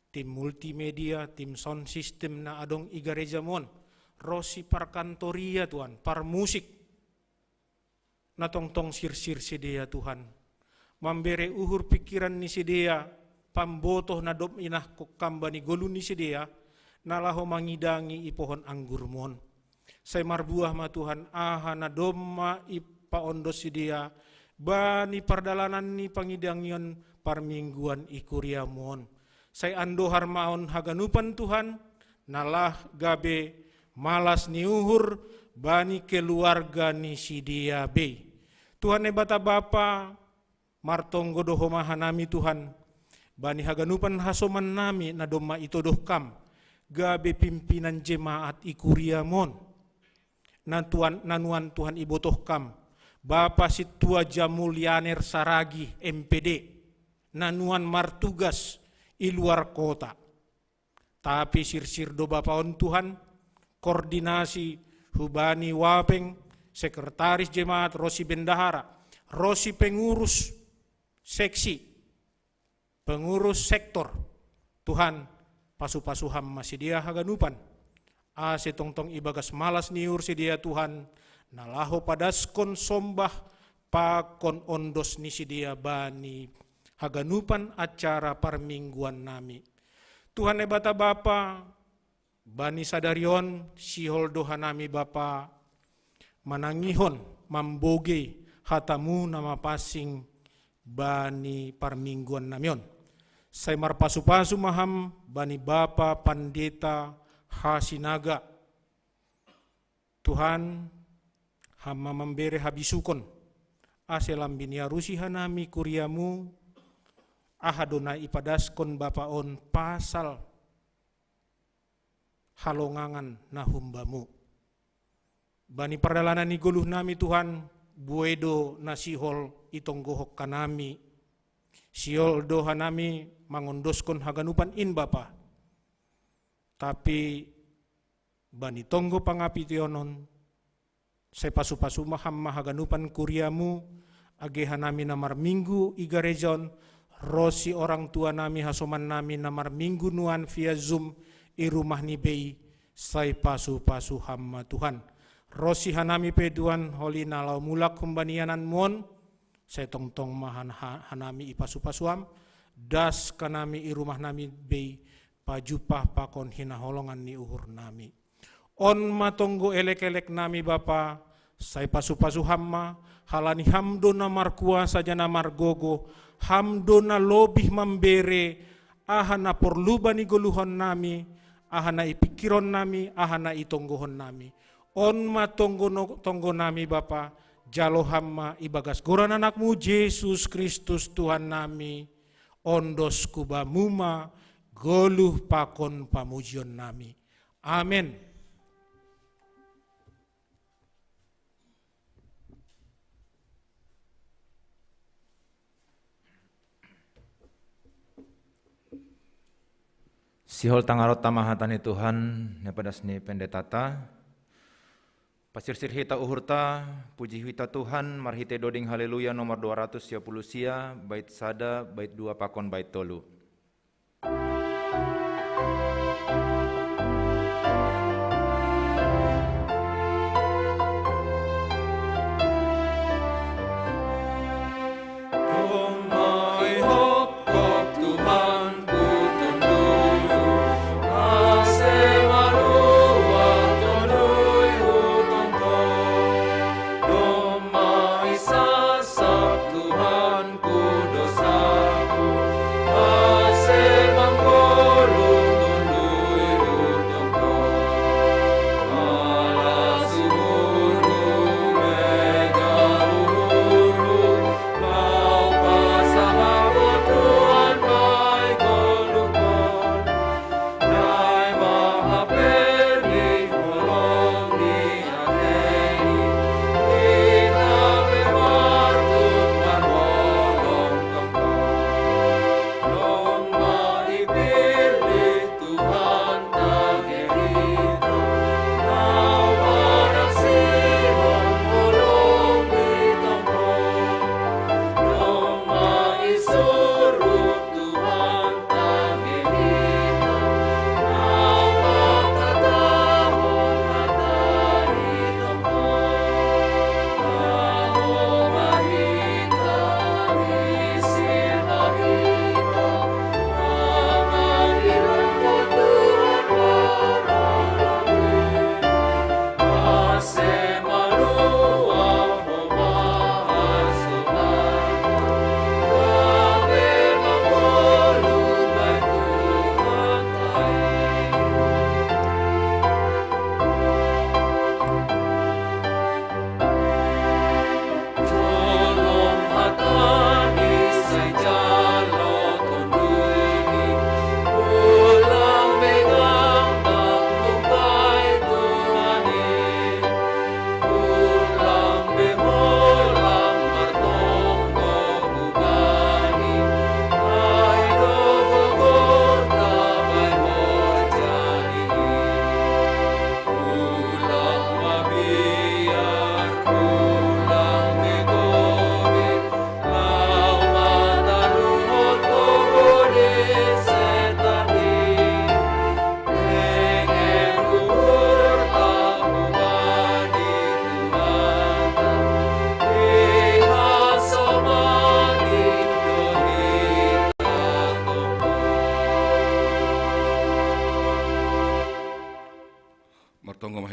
tim multimedia, tim sound system na adong i gareja-Mu on, ro si parkantoria Tuhan, parmusik, na tongtong sirsir sidea Tuhan. Mambere uhur pikiran ni sidea, pambotoh na dob inahkon Kam bani goluh ni sidea, na laho mangidangi ipohon anggurmon. Sai marbuah ma Tuhan aha na domma ipaondos sidea, bani pardalanan ni pangidangion parmingguan i kuriaMu on. Sai andohar ma on haganupan Tuhan, na laho gabe malas ni uhur bani keluarga ni sidea bei. Tuhan Naibata Bapa, martonggo do Ho ma hanami Tuhan, bani haganupan hasomannami na domma itodoh Kam, gabe pimpinan jemaat i kuriaMu on. Na Tuhan, na nuan Tuhan ibotoh Kam, Bapa Sintua Jamulianer Saragih M P D, na nuan martugas i luar kota. Tapi sirsir do Bapa on Tuhan, koordinasi hubani wapeng, sekretaris jemaat, ro si bendahara, ro si pengurus seksi, pengurus sektor. Tuhan, pasu-pasu Ham ma sidea haganupan, ase tongtong ibagas malas ni uhur sidea Tuhan, na laho padaskon sombah pakon ondos ni sidea bani haganupan acara parmingguannami. Tuhan Naibata Bapa, bani sadari on sihol do hanami Bapa, manangihon, mambogei hata-Mu na mapansing bani parmingguannami on. Sai marpasu-pasu ma Ham bani Bapa Pandeta Hasinaga. Tuhan, Ham ma mambere habisukon, ase lam biniarusi hanami kuriaMu, aha do na ipadaskon Bapa on pasal halongangan na humba-Mu. Bani pardalanan ni goluhnami Tuhan, buei do na sihol itonggohon hanami. Sihol do hanami mangondoskon haganupan in Bapa. Tapi bani tonggo pangapitionon, sai pasu-pasu ma Ham ma haganupan kuriaMu, age hanami na marminggu i gareja on, ro si orang tuanami hasomannami na marminggu nuan via Zoom i rumah ni bei, sai pasu-pasu Ham ma Tuhan. Ro si hanami pe Tuhan, holi na laho mulak humbani iananMu on, sai tongtong ma han-, ha-, hanami ipasu-pasu Ham, das hanami i rumahnami bei, pajumpah pakon hinaholongan ni uhurnami. On ma tonggo elek-eleknami Bapa, sai pasu-pasu Ham ma, halani Ham do na markuasa janah margogoh, Ham do na lobih mambere, aha na porlu bani goluhonnami, aha na ipikironnami, aha na itonggohonnami. On ma tonggo no-, tonggonami Bapa, jalo Ham ma ibagas goran AnakMu Jesus Kristus Tuhannami, ondos hu Bamu ma goluh pakon pamujionnami. Amen. Sihol tangaronta ma hata ni Tuhan, na ipadas ni pendetata. Pasirsir hita uhurta, puji hita Tuhan, marhitei doding Haleluya nomor dua ratus sia puluh sia, bait sada, bait dua pakon bait tolu.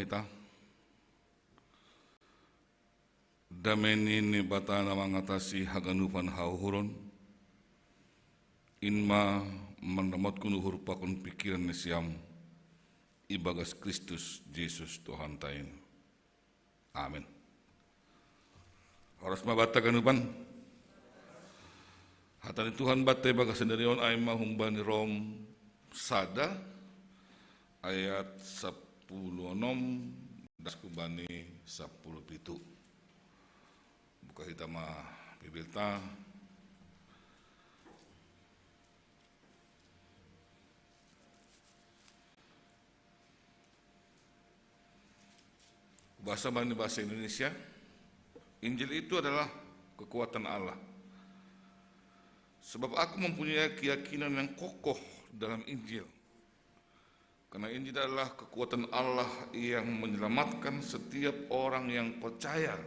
Ita. Dame ni Naibata na mangatasi haganupan hauhuron, in ma manramotkun uhur pakon pikiran ni siam ibagas Kristus Jesus Tuhanta in. Amin. Horas ma banta haganupan. Hata ni Tuhan banta ibagas sadari on, ai ma humbani Rom sada ayat sapuluh onom das humbani sapuluh pitu. Buka hita ma Bibelta. Bahasa bani bahasa Indonesia, Injil itu adalah kekuatan Allah. Sebab aku mempunyai keyakinan yang kokoh dalam Injil. Karena Injil adalah kekuatan Allah yang menyelamatkan setiap orang yang percaya.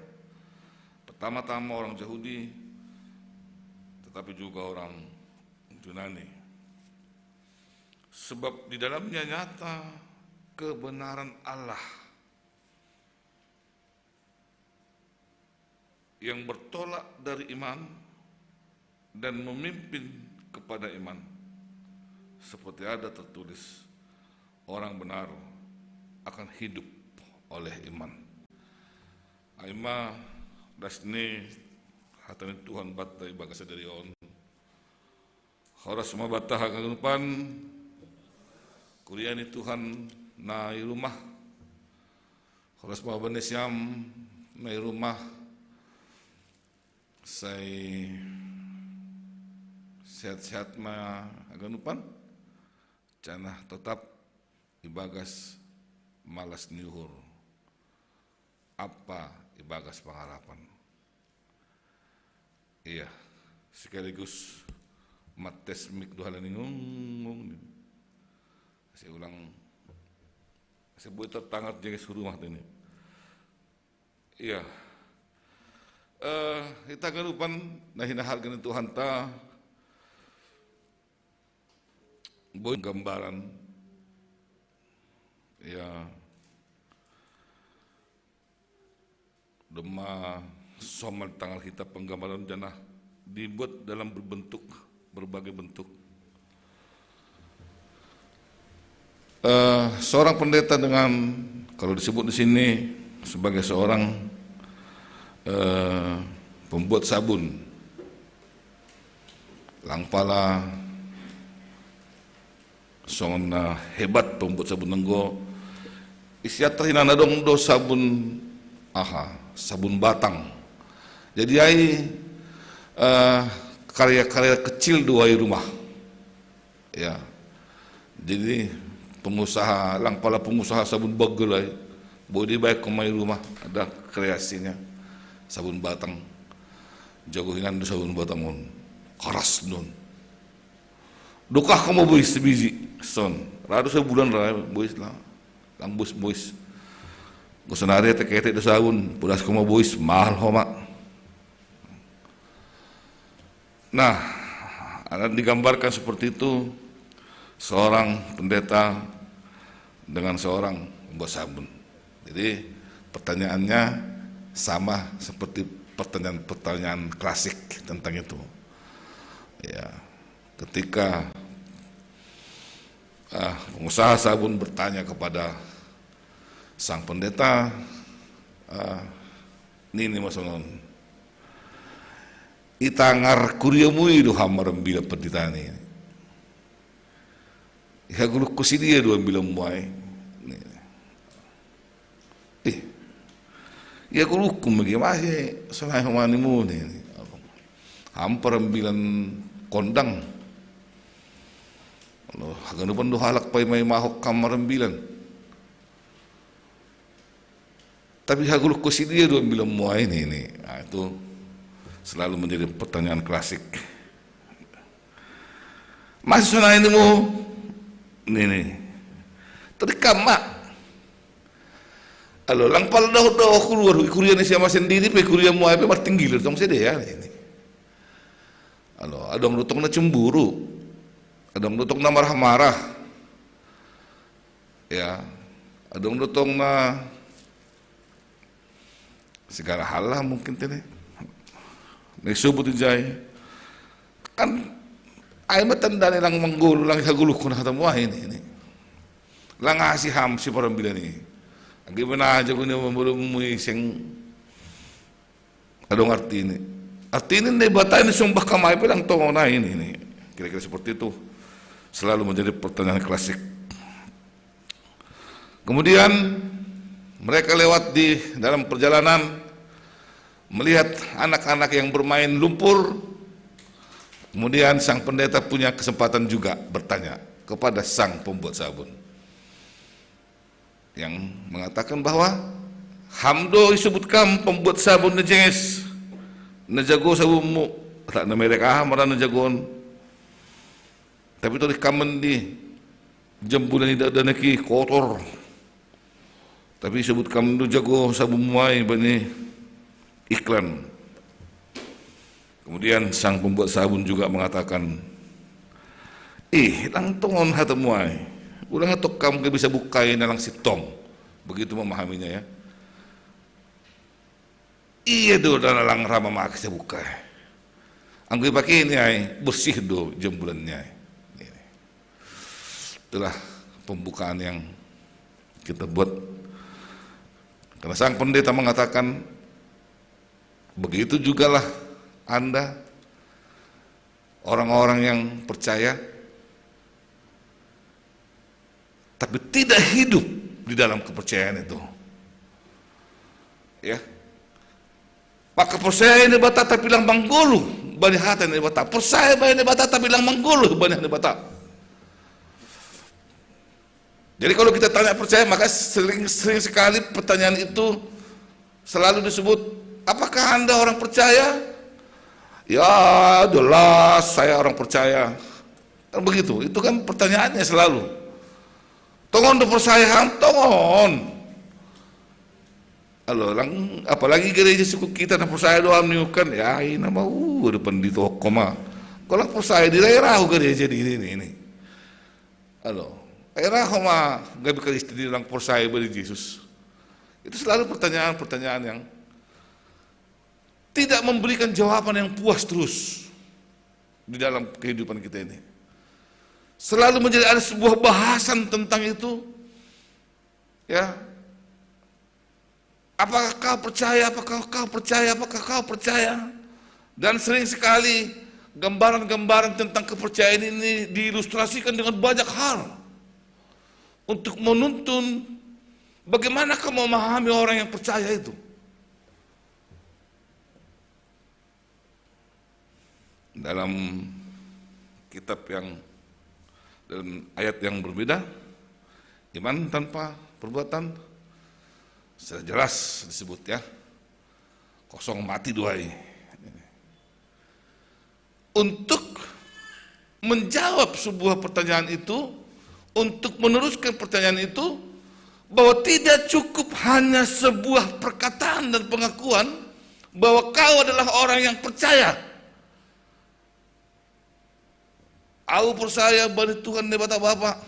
Pertama-tama orang Yahudi, tetapi juga orang Yunani. Sebab di dalamnya nyata kebenaran Allah yang bertolak dari iman dan memimpin kepada iman. Seperti ada tertulis, orang benar akan hidup oleh iman. Ai ma das ni hata ni Tuhan banta ibagas sadari on. Horas ma banta haganupan, kuria ni Tuhan na i rumah. Horas ma bani siam na i rumah. Sai sehat-sehat ma haganupan, janah totap ibagas malas ni uhur ampa ibagas pangarapan. Iya, sekaligus mates mik do halani ngungung ni. Saya ulang, saya buat tertangat jaga suruh mah ini. Iya. Eh, hita haganupan na hinaharga ni Tuhanta, boi gambaran. Ya. Domma somal tangan hita penggambaran janah dibuat dalam berbentuk, berbagai bentuk. Eh, seorang pendeta dengan, kalau disebut di sini sebagai seorang, eh, pembuat sabun, lang pala songon na hebat pembuat sabun nanggo, isi atas hinan adong do sabun, aha, sabun batang. Jadi ai, eh, karya-karya kecil do ai rumah. Ya. Jadi pengusaha, lang pala pengusaha sabun bagel ai, boi dibaen ma i rumah, ada kreasinya. Sabun batang. Jago hinan do sabun batang on. Karas don. Dokah ho ma bois sabiji, son. Ra do sabulan ra bois lah. Lang bois-bois. Gosonari etek-etek do sabun, podas ho ma bois, mahal ho ma. Nah, ada digambarkan seperti itu, seorang pendeta dengan seorang pembuat sabun. Jadi pertanyaannya sama seperti pertanyaan-pertanyaan klasik tentang itu. Ya, ketika, ah, pengusaha sabun bertanya kepada sang pendeta, ah, nini ma songon, "Itangar kuriamu i do ham marambilan pandita ni. Ihagulungkon sidia do ambilanmu ai?" Nini. "Ih, ihagulungkon ma ge, mase sonai ho ma nimu?" nini. "Ham parambilan kondang. Haganupan do halak paima-imahon ham marambilan. Tapi ihagulungkon sidia do ambilanmu ai?" nini. Nah, itu selalu menjadi pertanyaan klasik. "Mase sonai nimu?" nini. "Tori kam ma. Alo, lang pala dohot do au hukuria ni si ama sendiri pe, kuriamu ai pe martinggilir tong sidea," nini. Alo, adong do tong na cemburu, adong do tong na marah-marah. Ya, Adong do tong na segala hal lah mungkin tene. Ni subuti jai. Kan ai matan dani lang manggulu, lang hagulu kuna hatamu ai ini, ini. Lang asi ham si parambilan ini. Agi mana aja guna membulu mui seng adong arti ini. Arti ini ne batai ni sumbah kamai bilang tong na ini, ini. Kira-kira seperti itu. Selalu menjadi pertanyaan klasik. Kemudian mereka lewat di dalam perjalanan, melihat anak-anak yang bermain lumpur. Kemudian sang pendeta punya kesempatan juga bertanya kepada sang pembuat sabun, yang mengatakan bahwa ham do isebut kam pembuat sabun na jenges, na jago sabunmu. Tak na merek aha mara na jagon. Tapi tadi kamen di jembulan ini ada naki kotor. Tapi sebut kamen do jago sabun muai bani iklan. Kemudian sang pembuat sabun juga mengatakan, "Ih, lang tongon hatamu ai. Ulang atok kam ke bisa bukai na lang sitong." Begitu memahaminya, ya. Iya do, dana lang rama maka bisa bukai. Anggo ipake ini ai, bersih do jembulannya ai. Ini. Itulah pembukaan yang kita buat. Karena sang pendeta mengatakan, begitu jugalah Anda, orang-orang yang percaya, tapi tidak hidup di dalam kepercayaan itu. Ya. Maka percaya ini bata tapi lang manggulu bani hata ini bata. Percaya bani ini bata tapi lang manggulu bani ini bata. Jadi kalau kita tanya percaya, maka sering, sering sekali pertanyaan itu selalu disebut, "Apakah Anda orang percaya?" "Ya, jelas saya orang percaya." Kan begitu. Itu kan pertanyaannya selalu. "Tongon do percaya ham?" "Tongon." Alo, lang, apalagi gereja suku kita na percaya do ham ni ukan. Ya, ina mau ada pendito koma. Kalau percaya di daerah gereja di ini, ini, ini. Alo, daerah koma gabi Kristen di lang percaya bani Yesus. Itu selalu pertanyaan-pertanyaan yang tidak memberikan jawaban yang puas terus di dalam kehidupan kita ini. Selalu menjadi ada sebuah bahasan tentang itu. Ya. "Apakah kau percaya? Apakah kau percaya? Apakah kau percaya?" Dan sering sekali gambaran-gambaran tentang kepercayaan ini diilustrasikan dengan banyak hal untuk menuntun bagaimana kamu memahami orang yang percaya itu. Dalam kitab yang, dalam ayat yang berbeda, iman tanpa perbuatan sudah jelas disebut, ya. Kosong mati duai. Untuk menjawab sebuah pertanyaan itu, untuk meneruskan pertanyaan itu, bahwa tidak cukup hanya sebuah perkataan dan pengakuan bahwa kau adalah orang yang percaya. Au percaya bani Tuhan Debata Bapa.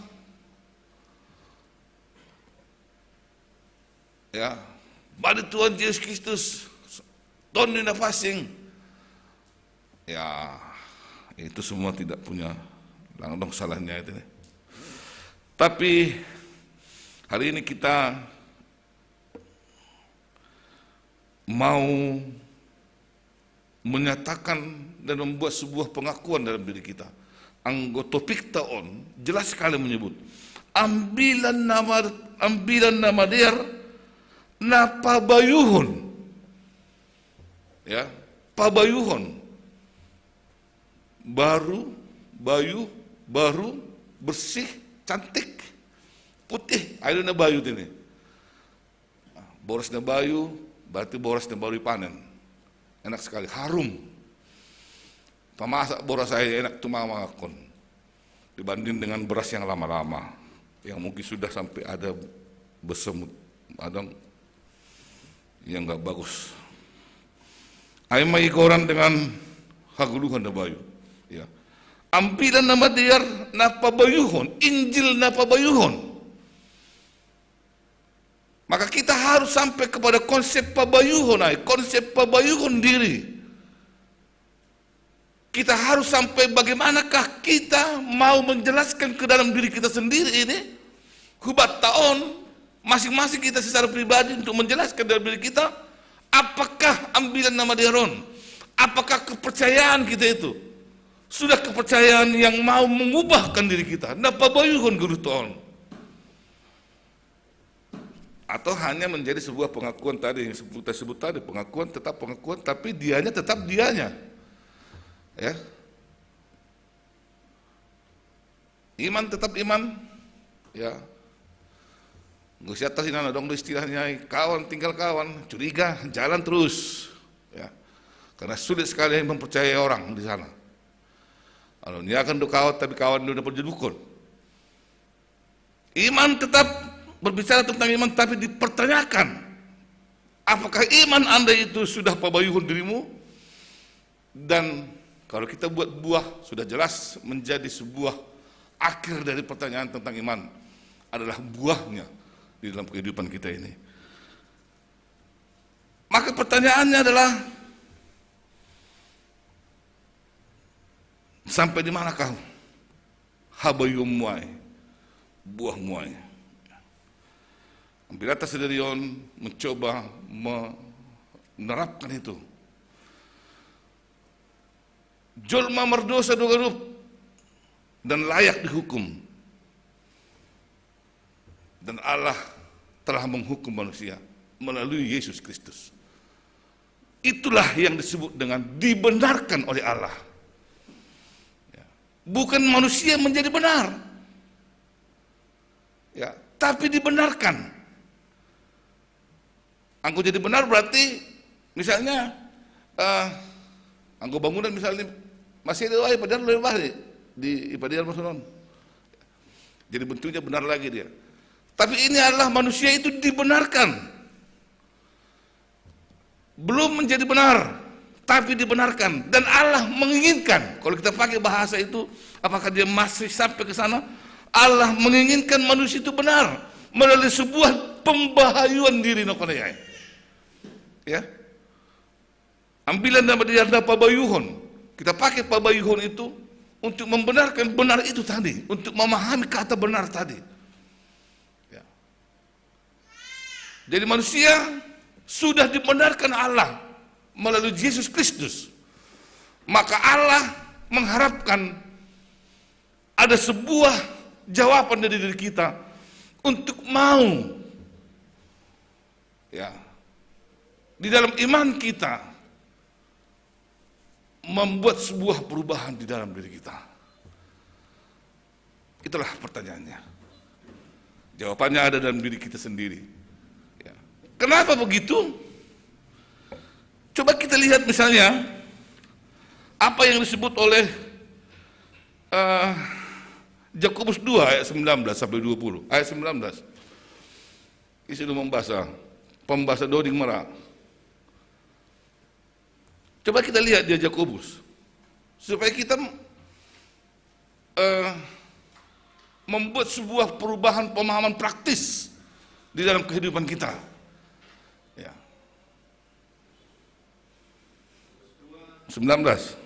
Ya, bani Tuhan Yesus Kristus, Tuhan ni na pansing. Ya, itu semua tidak punya langdong salahnya itu. Tapi hari ini kita mau menyatakan dan membuat sebuah pengakuan dalam diri kita. Anggo topik ta on jelas sekali menyebut ambilan nama, ambilan nama dear na pabayuhon. Ya, pabayuhon. Baru, bayu, baru, bersih, cantik, putih. Ayo na bayu ini. Boras na bayu, berarti boras na baru panen. Enak sekali, harum. Pamasak boras saya enak tu mama akon. Dibanding dengan beras yang lama-lama, yang mungkin sudah sampai ada bersemut, ada yang nggak bagus. Ai mai koran dengan haguluhan na bayu. Ya. Ambilan nama dear na pabayuhon, Injil na pabayuhon. Maka kita harus sampai kepada konsep pabayuhon ai, konsep pabayuhon diri. Kita harus sampai bagaimanakah kita mau menjelaskan ke dalam diri kita sendiri ini, hubatta on, masing-masing kita secara pribadi untuk menjelaskan dalam diri kita, apakah ambilan na madihon, apakah kepercayaan kita itu sudah kepercayaan yang mau mengubahkan diri kita, na pabayuhon guru ton. Atau hanya menjadi sebuah pengakuan tadi yang sebut, saya sebut tadi, pengakuan tetap pengakuan, tapi dianya tetap dianya. Ya. Iman tetap iman. Ya. Nggak usah tahu, ini dong istilahnya, kawan tinggal kawan, curiga, jalan terus. Ya. Karena sulit sekali mempercayai orang di sana. Kalau dia akan kawan, tapi kawan dia dapat judukun. Iman tetap berbicara tentang iman, tapi dipertanyakan, apakah iman Anda itu sudah pabayuhon dirimu? Dan kalau kita buat buah, sudah jelas menjadi sebuah akhir dari pertanyaan tentang iman adalah buahnya di dalam kehidupan kita ini. Maka pertanyaannya adalah, sampai di manakah habayuhonmu ai, buahmu ai? Ambilan ta sadari on mencoba menerapkan itu. Jolma mardosa do ganup dan layak dihukum. Dan Allah telah menghukum manusia melalui Yesus Kristus. Itulah yang disebut dengan dibenarkan oleh Allah. Ya. Bukan manusia menjadi benar. Ya, tapi dibenarkan. Anggo jadi benar berarti misalnya, eh, anggo bangunan misalnya masih ada, wah, padahal lebih baik di, di padahal maksudnya. Jadi bentuknya benar lagi dia. Tapi ini adalah manusia itu dibenarkan. Belum menjadi benar, tapi dibenarkan. Dan Allah menginginkan, kalau kita pakai bahasa itu, apakah dia masih sampai ke sana? Allah menginginkan manusia itu benar melalui sebuah pembabayuhon diri na hona i ai. Ya. Ambilan na madihon na pabayuhon. Kita pakai pabayuhon itu untuk membenarkan benar itu tadi, untuk memahami kata benar tadi. Ya. Jadi manusia sudah dibenarkan Allah melalui Yesus Kristus. Maka Allah mengharapkan ada sebuah jawaban dari diri kita untuk mau, ya, di dalam iman kita membuat sebuah perubahan di dalam diri kita. Itulah pertanyaannya. Jawabannya ada dalam diri kita sendiri. Ya. Kenapa begitu? Coba kita lihat misalnya apa yang disebut oleh, eh, Yakobus dua ayat sembilan belas sampai dua puluh. Ayat sembilan belas. Isi dulu membahasa. Pembahasa doding mara. Coba kita lihat dia Yakobus. Supaya kita, eh, membuat sebuah perubahan pemahaman praktis di dalam kehidupan kita. Ya. Sembilan belas.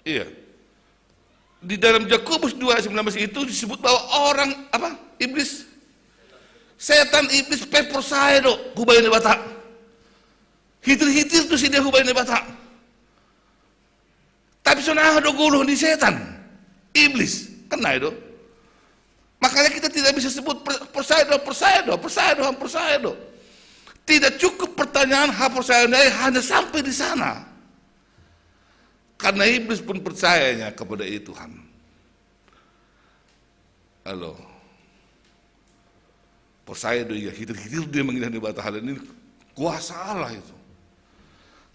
Iya. Di dalam Yakobus dua ayat sembilan belas itu disebut bahwa orang apa? Iblis. Setan iblis pe porsaya do hubahen Debata. Hitir-hitir tu si dia hubahen Debata. Tapi songon aha do goluh ni setan? Iblis. Kan nai do. Makanya kita tidak bisa sebut per-, porsaya do, porsaya do, porsaya do, porsaya do. Tidak cukup pertanyaan haporsayaon hanya sampai di sana. Karena iblis pun percayanya kepada itu Tuhan. Halo. Porsaya do ia, hitir-hitir dia mengidah ni Debata, halani kuasa Allah itu.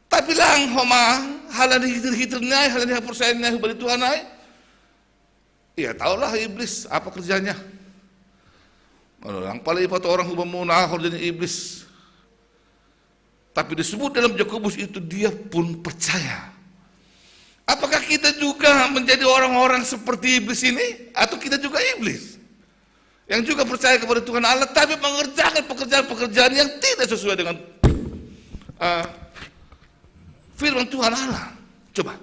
Tapi lang homa, halani hitir-hitir ni ai, halani haporsayaon ni ai hubahen Tuhan ai. Ia tahulah iblis apa kerjanya. Halo, lang pala ipatorang hubamuna aha kerja ni iblis. Tapi disebut dalam Yakobus itu dia pun percaya. Apakah kita juga menjadi orang-orang seperti iblis ini? Atau kita juga iblis? Yang juga percaya kepada Tuhan Allah, tapi mengerjakan pekerjaan-pekerjaan yang tidak sesuai dengan uh, firman Tuhan Allah. Coba.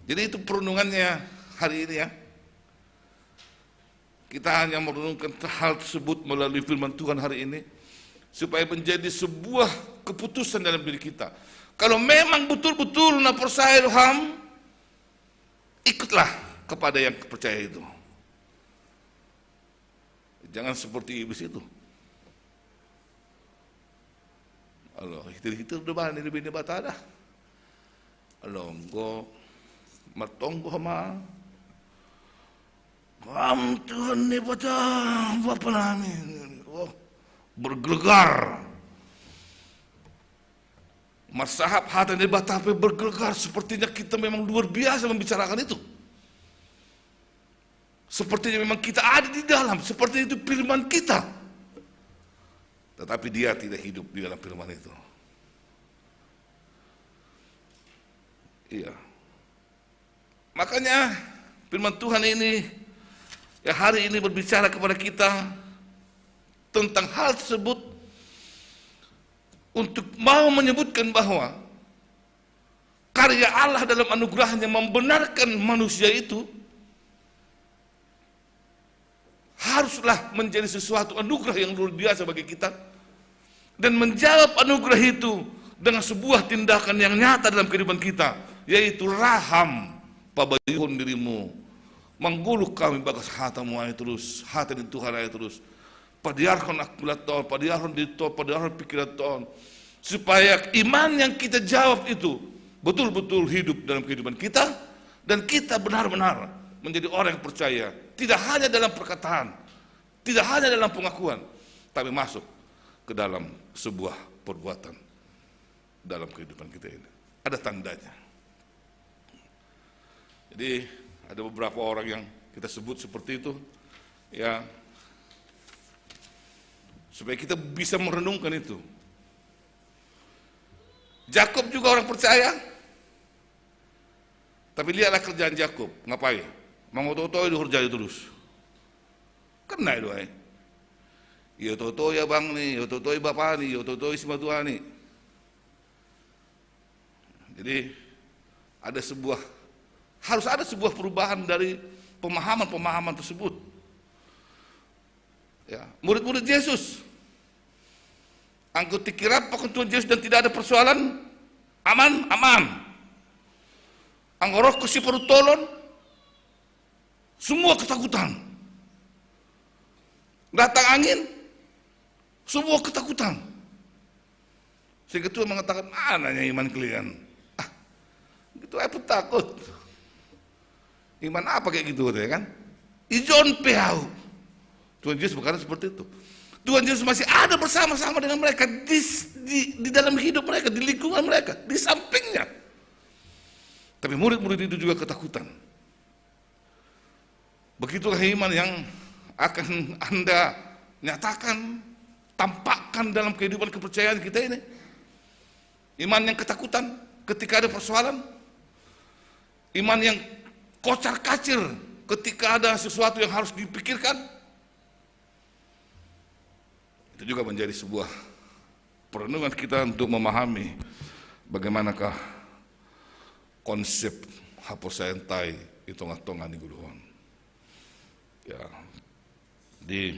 Jadi itu perenungannya hari ini ya. Kita hanya merenungkan hal tersebut melalui firman Tuhan hari ini, supaya menjadi sebuah keputusan dalam diri kita. Kalau memang betul-betul na percaya Tuhan, ikutlah kepada yang percaya itu. Jangan seperti iblis itu. Alo, hitir-hitir udah bani lebih ini batada. Alo, engko matonggo ma. Kamu Tuhan ni baca apa nami? Oh, bergelegar. Masahap hata ni batape bergelegar. Sepertinya kita memang luar biasa membicarakan itu. Sepertinya memang kita ada di dalam, seperti itu firman kita. Tetapi dia tidak hidup di dalam firman itu. Iya. Makanya firman Tuhan ini ya hari ini berbicara kepada kita tentang hal tersebut untuk mau menyebutkan bahwa karya Allah dalam anugerahnya membenarkan manusia itu haruslah menjadi sesuatu anugerah yang luar biasa bagi kita dan menjawab anugerah itu dengan sebuah tindakan yang nyata dalam kehidupan kita, yaitu raham pabayuhon dirimu. Mangguluk kami bagas hatamu ai terus, hata ni Tuhan ai terus. Padiarhon akulaton, padiarhon diriton, padiarhon pikiraton. Supaya iman yang kita jawab itu betul-betul hidup dalam kehidupan kita dan kita benar-benar menjadi orang yang percaya, tidak hanya dalam perkataan, tidak hanya dalam pengakuan, tapi masuk ke dalam sebuah perbuatan dalam kehidupan kita ini. Ada tandanya. Jadi ada beberapa orang yang kita sebut seperti itu, ya, supaya kita bisa merenungkan itu. Jakob juga orang percaya, tapi lihatlah kerjaan Jakob, ngapain? Mangoto-otoi di hurjai terus. Kena itu ai. Iyo toto ya bang ni, iyo toto ya bapak ni, iyo toto ya si matua ni. Jadi ada sebuah, harus ada sebuah perubahan dari pemahaman-pemahaman tersebut. Ya, murid-murid Yesus. Anggo tikirap pakon Tuhan Yesus dan tidak ada persoalan, aman, aman. Anggo roh ko si perutolon, semua ketakutan. Datang angin, semua ketakutan. Si ketua mengatakan, "Mana nya iman kalian?" Ah, gitu apa takut? Iman apa kayak gitu, ya kan? Ijon peau. Tuhan Yesus berkata seperti itu. Tuhan Yesus masih ada bersama-sama dengan mereka di, di, di dalam hidup mereka, di lingkungan mereka, di sampingnya. Tapi murid-murid itu juga ketakutan. Begitulah iman yang akan Anda nyatakan, tampakkan dalam kehidupan kepercayaan kita ini. Iman yang ketakutan ketika ada persoalan. Iman yang kocar-kacir ketika ada sesuatu yang harus dipikirkan. Itu juga menjadi sebuah perenungan kita untuk memahami bagaimanakah konsep haposayan tai di tengah-tengah ni guluhon. Ya, di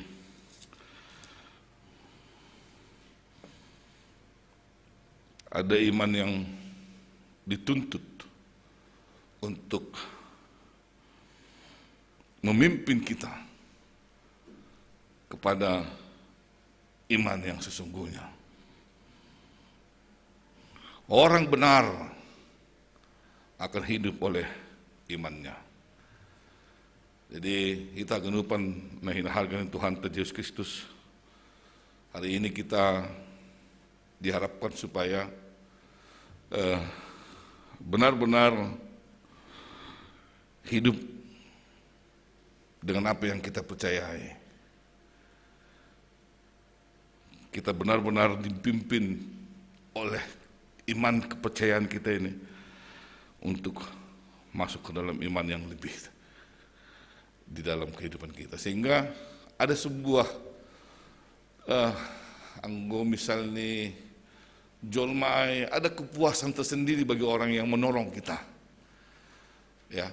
ada iman yang dituntut untuk memimpin kita kepada iman yang sesungguhnya. Orang benar akan hidup oleh imannya. Jadi kita genupan nahin harga Tuhan Yesus Kristus. Hari ini kita diharapkan supaya eh, benar-benar hidup dengan apa yang kita percayai. Kita benar-benar dipimpin iman kepercayaan kita ini untuk masuk ke dalam iman yang lebih di dalam kehidupan kita. Sehingga ada sebuah, eh, anggo misalnya, jolma ai, ada kepuasan tersendiri bagi orang yang menolong kita. Ya.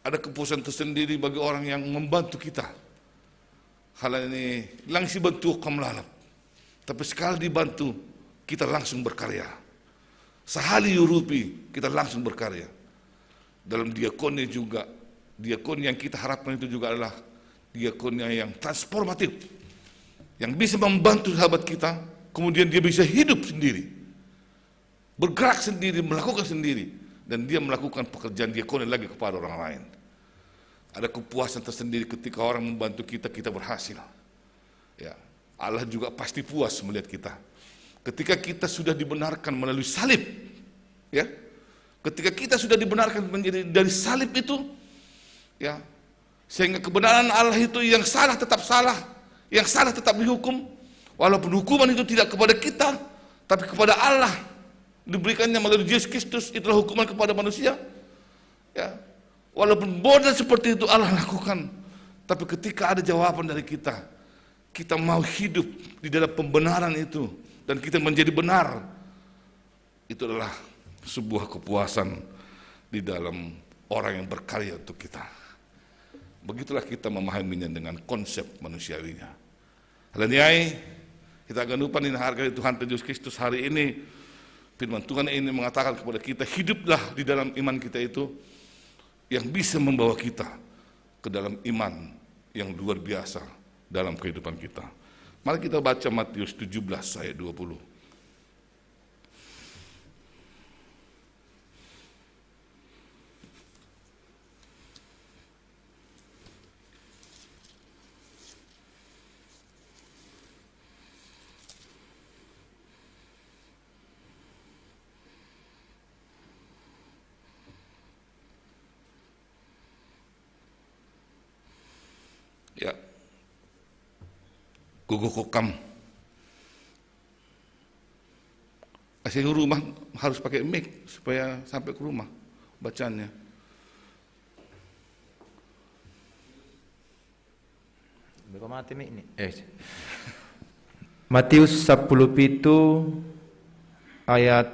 Ada kepuasan tersendiri bagi orang yang membantu kita. Hal ini langsung bantu kam lalap. Tapi sekali dibantu, kita langsung berkarya. Sehali yurupi, kita langsung berkarya. Dalam diakonia juga, diakon yang kita harapkan itu juga adalah diakonia yang transformatif. Yang bisa membantu sahabat kita, kemudian dia bisa hidup sendiri, bergerak sendiri, melakukan sendiri. Dan dia melakukan pekerjaan diakonia lagi kepada orang lain. Ada kepuasan tersendiri ketika orang membantu kita, kita berhasil. Ya, Allah juga pasti puas melihat kita. Ketika kita sudah dibenarkan melalui salib, ya, ketika kita sudah dibenarkan menjadi dari salib itu, ya, sehingga kebenaran Allah itu, yang salah tetap salah, yang salah tetap dihukum, walaupun hukuman itu tidak kepada kita, tapi kepada Allah diberikannya melalui Yesus Kristus, itulah hukuman kepada manusia. Ya, walaupun bodoh seperti itu Allah lakukan, tapi ketika ada jawaban dari kita, kita mau hidup di dalam pembenaran itu, dan kita menjadi benar, itu adalah sebuah kepuasan di dalam orang yang berkarya untuk kita. Begitulah kita memahaminya dengan konsep manusiawinya. Halaniai, kita akan lupa nih harga Tuhan Yesus Kristus hari ini. Firman Tuhan ini mengatakan kepada kita, hiduplah di dalam iman kita itu yang bisa membawa kita ke dalam iman yang luar biasa dalam kehidupan kita. Mari kita baca Matius tujuh belas ayat dua puluh. Ya. Gugu kokam. Asli rumah harus pakai mic supaya sampai ke rumah bacanya. Beko mati mic ni. Eh. Matius sepuluh pitu ayat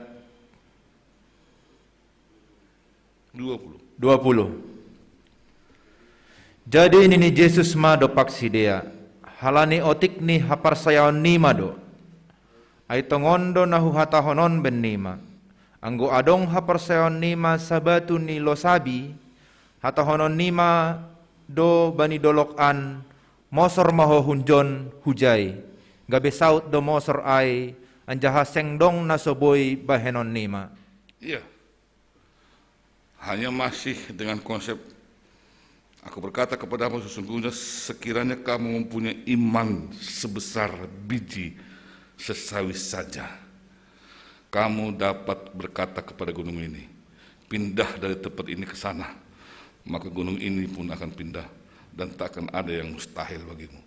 dua puluh. Dua puluh. Jadi nini Jesus ma dompak sidea, halani otik ni haporsayaon nima do. Ai tongon do na huhatahon on bennima. Anggo adong haporsayaon nima sabatu ni losabi, hatahonon nima do bani dolok an, mosor ma ho hunjon hujai. Gabe saut do mosor ai, anjaha seng dong na so boi bahenon nima. Iya. Hanya masih dengan konsep, aku berkata kepadamu, sesungguhnya sekiranya kamu mempunyai iman sebesar biji sesawi saja, kamu dapat berkata kepada gunung ini, "Pindah dari tempat ini ke sana," maka gunung ini pun akan pindah dan tak akan ada yang mustahil bagimu.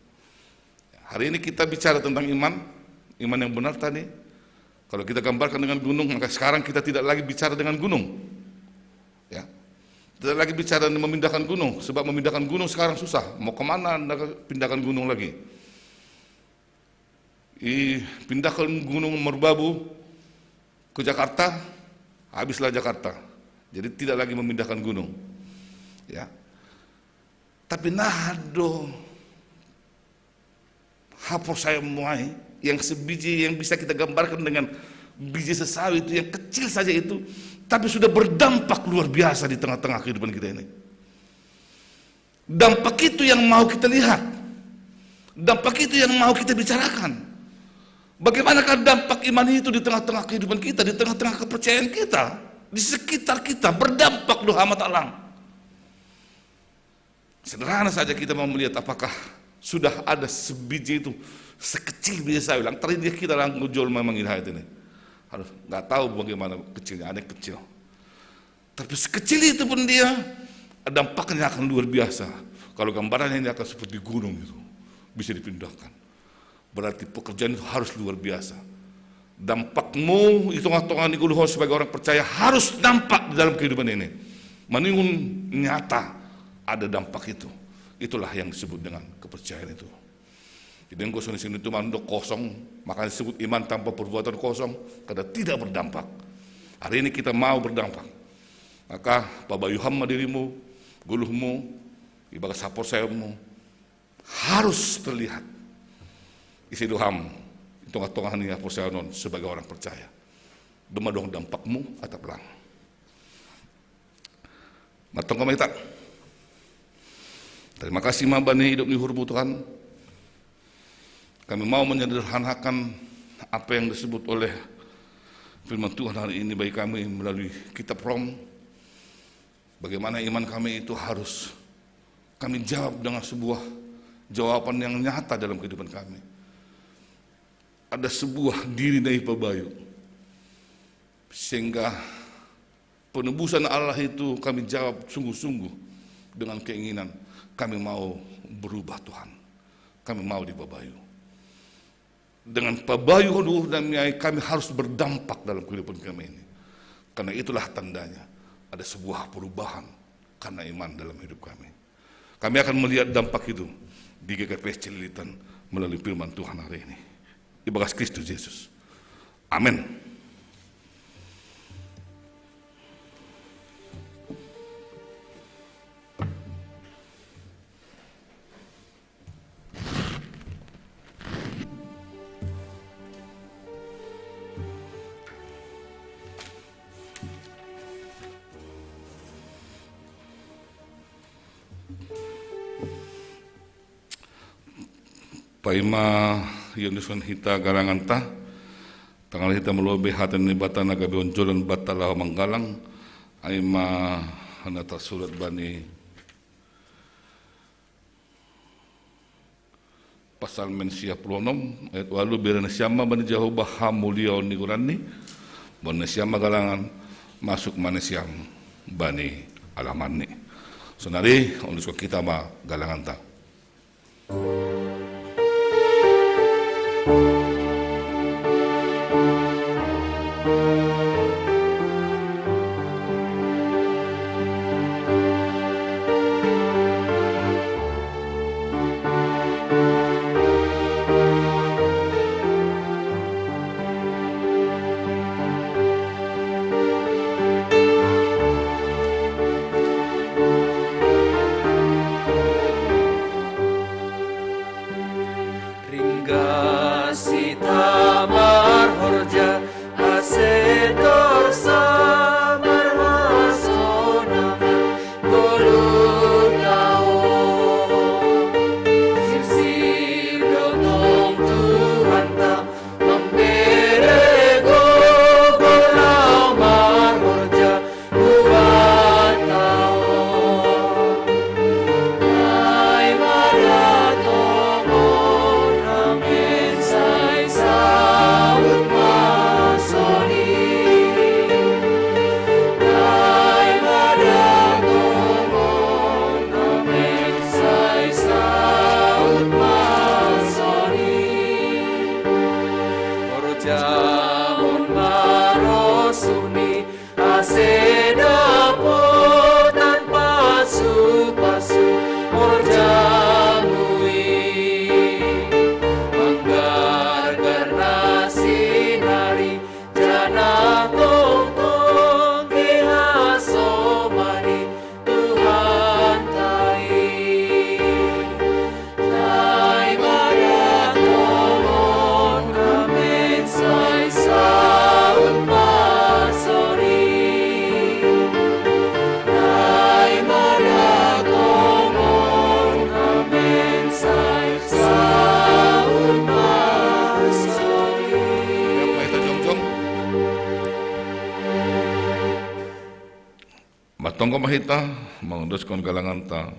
Hari ini kita bicara tentang iman, iman yang benar tadi. Kalau kita gambarkan dengan gunung, maka sekarang kita tidak lagi bicara dengan gunung. Ya. Tidak lagi bicara memindahkan gunung, sebab memindahkan gunung sekarang susah. Mau kemana anda pindahkan gunung lagi? I, pindahkan gunung Merbabu ke Jakarta, habislah Jakarta. Jadi tidak lagi memindahkan gunung. Ya. Tapi na do haporsayaonmu ai, yang sebiji, yang bisa kita gambarkan dengan biji sesawi itu, yang kecil saja itu, tapi sudah berdampak luar biasa di tengah-tengah kehidupan kita ini. Dampak itu yang mau kita lihat. Dampak itu yang mau kita bicarakan. Bagaimanakah dampak iman itu di tengah-tengah kehidupan kita, di tengah-tengah kepercayaan kita, di sekitar kita, berdampak do hama Tuhan. Sederhana saja kita mau melihat apakah sudah ada sebiji itu, sekecil biji sawi. Lang tadi dia kita lang jolma mangidah itu nih. Harus nggak tahu bagaimana kecilnya, ada yang kecil. Tapi sekecil itu pun dia, dampaknya akan luar biasa. Kalau gambarannya ini akan seperti gunung itu, bisa dipindahkan. Berarti pekerjaan itu harus luar biasa. Dampakmu itu, tongah-tongah ni goluh sebagai orang percaya, harus nampak di dalam kehidupan ini. Maningon nyata ada dampak itu. Itulah yang disebut dengan kepercayaan itu. Jadi engkau sini sini itu mandok kosong, makanya disebut iman tanpa perbuatan kosong, karena tidak berdampak. Hari ini kita mau berdampak. Maka pabayuham ma dirimu, goluhmu, ibagas haporsayaonmu, harus terlihat. Ise do ham i tongah-tongah ni haporsayaon on sebagai orang percaya? Domma adong dampakmu atap lang? Mantong ma hita. Terima kasih ma bani idop ni uhurmu, Tuhan. Kami mau menyederhanakan apa yang disebut oleh firman Tuhan hari ini bagi kami melalui kitab Rom. Bagaimana iman kami itu harus kami jawab dengan sebuah jawaban yang nyata dalam kehidupan kami. Ada sebuah diri na ipabayu, sehingga penebusan Allah itu kami jawab sungguh-sungguh dengan keinginan, kami mau berubah, Tuhan. Kami mau dipabayu. Dengan pabayuhon uhur nami ai, kami harus berdampak dalam kehidupan kami ini. Karena itulah tandanya ada sebuah perubahan karena iman dalam hidup kami. Kami akan melihat dampak itu di G K P S Cililitan melalui firman Tuhan hari ini. Ibagas Kristus Yesus. Amin. Paima iondishon hita galanganta, tangar hita malobei hata ni Naibata na gabe onjolan banta laho manggalang, ai ma na tarsurat bani Psalmen sia pulu onom ayat ualu: Bere nasiam ma bani Jahowa hamuliaon ni goranni, boan nasiam ma galangan, masuk ma nasiam bani alamanni. Sonari ondoskon hita ma galanganta. Ringgas hita marhorja, ase torus marhasonangan goluh taon. Sirsir do tong Tuhanta mambere gogo laho marhorja buat taon. Naibata tongon, amen, sai saut ma songon i. Naibata tongon, amen, sai saut ma songon i. Horjahon ma rosuhni, ase dapotan pasupasu horjamu i. Manggargar nasi nari, janah tongtong pe hasoman i Tuhanta i. Naibata tongon, amen, sai saut ma songon i. Naibata tongon, amen, sai saut ma songon i. Baik, ma hita jongjong. Martonggo ma hita, mangondoskon galanganta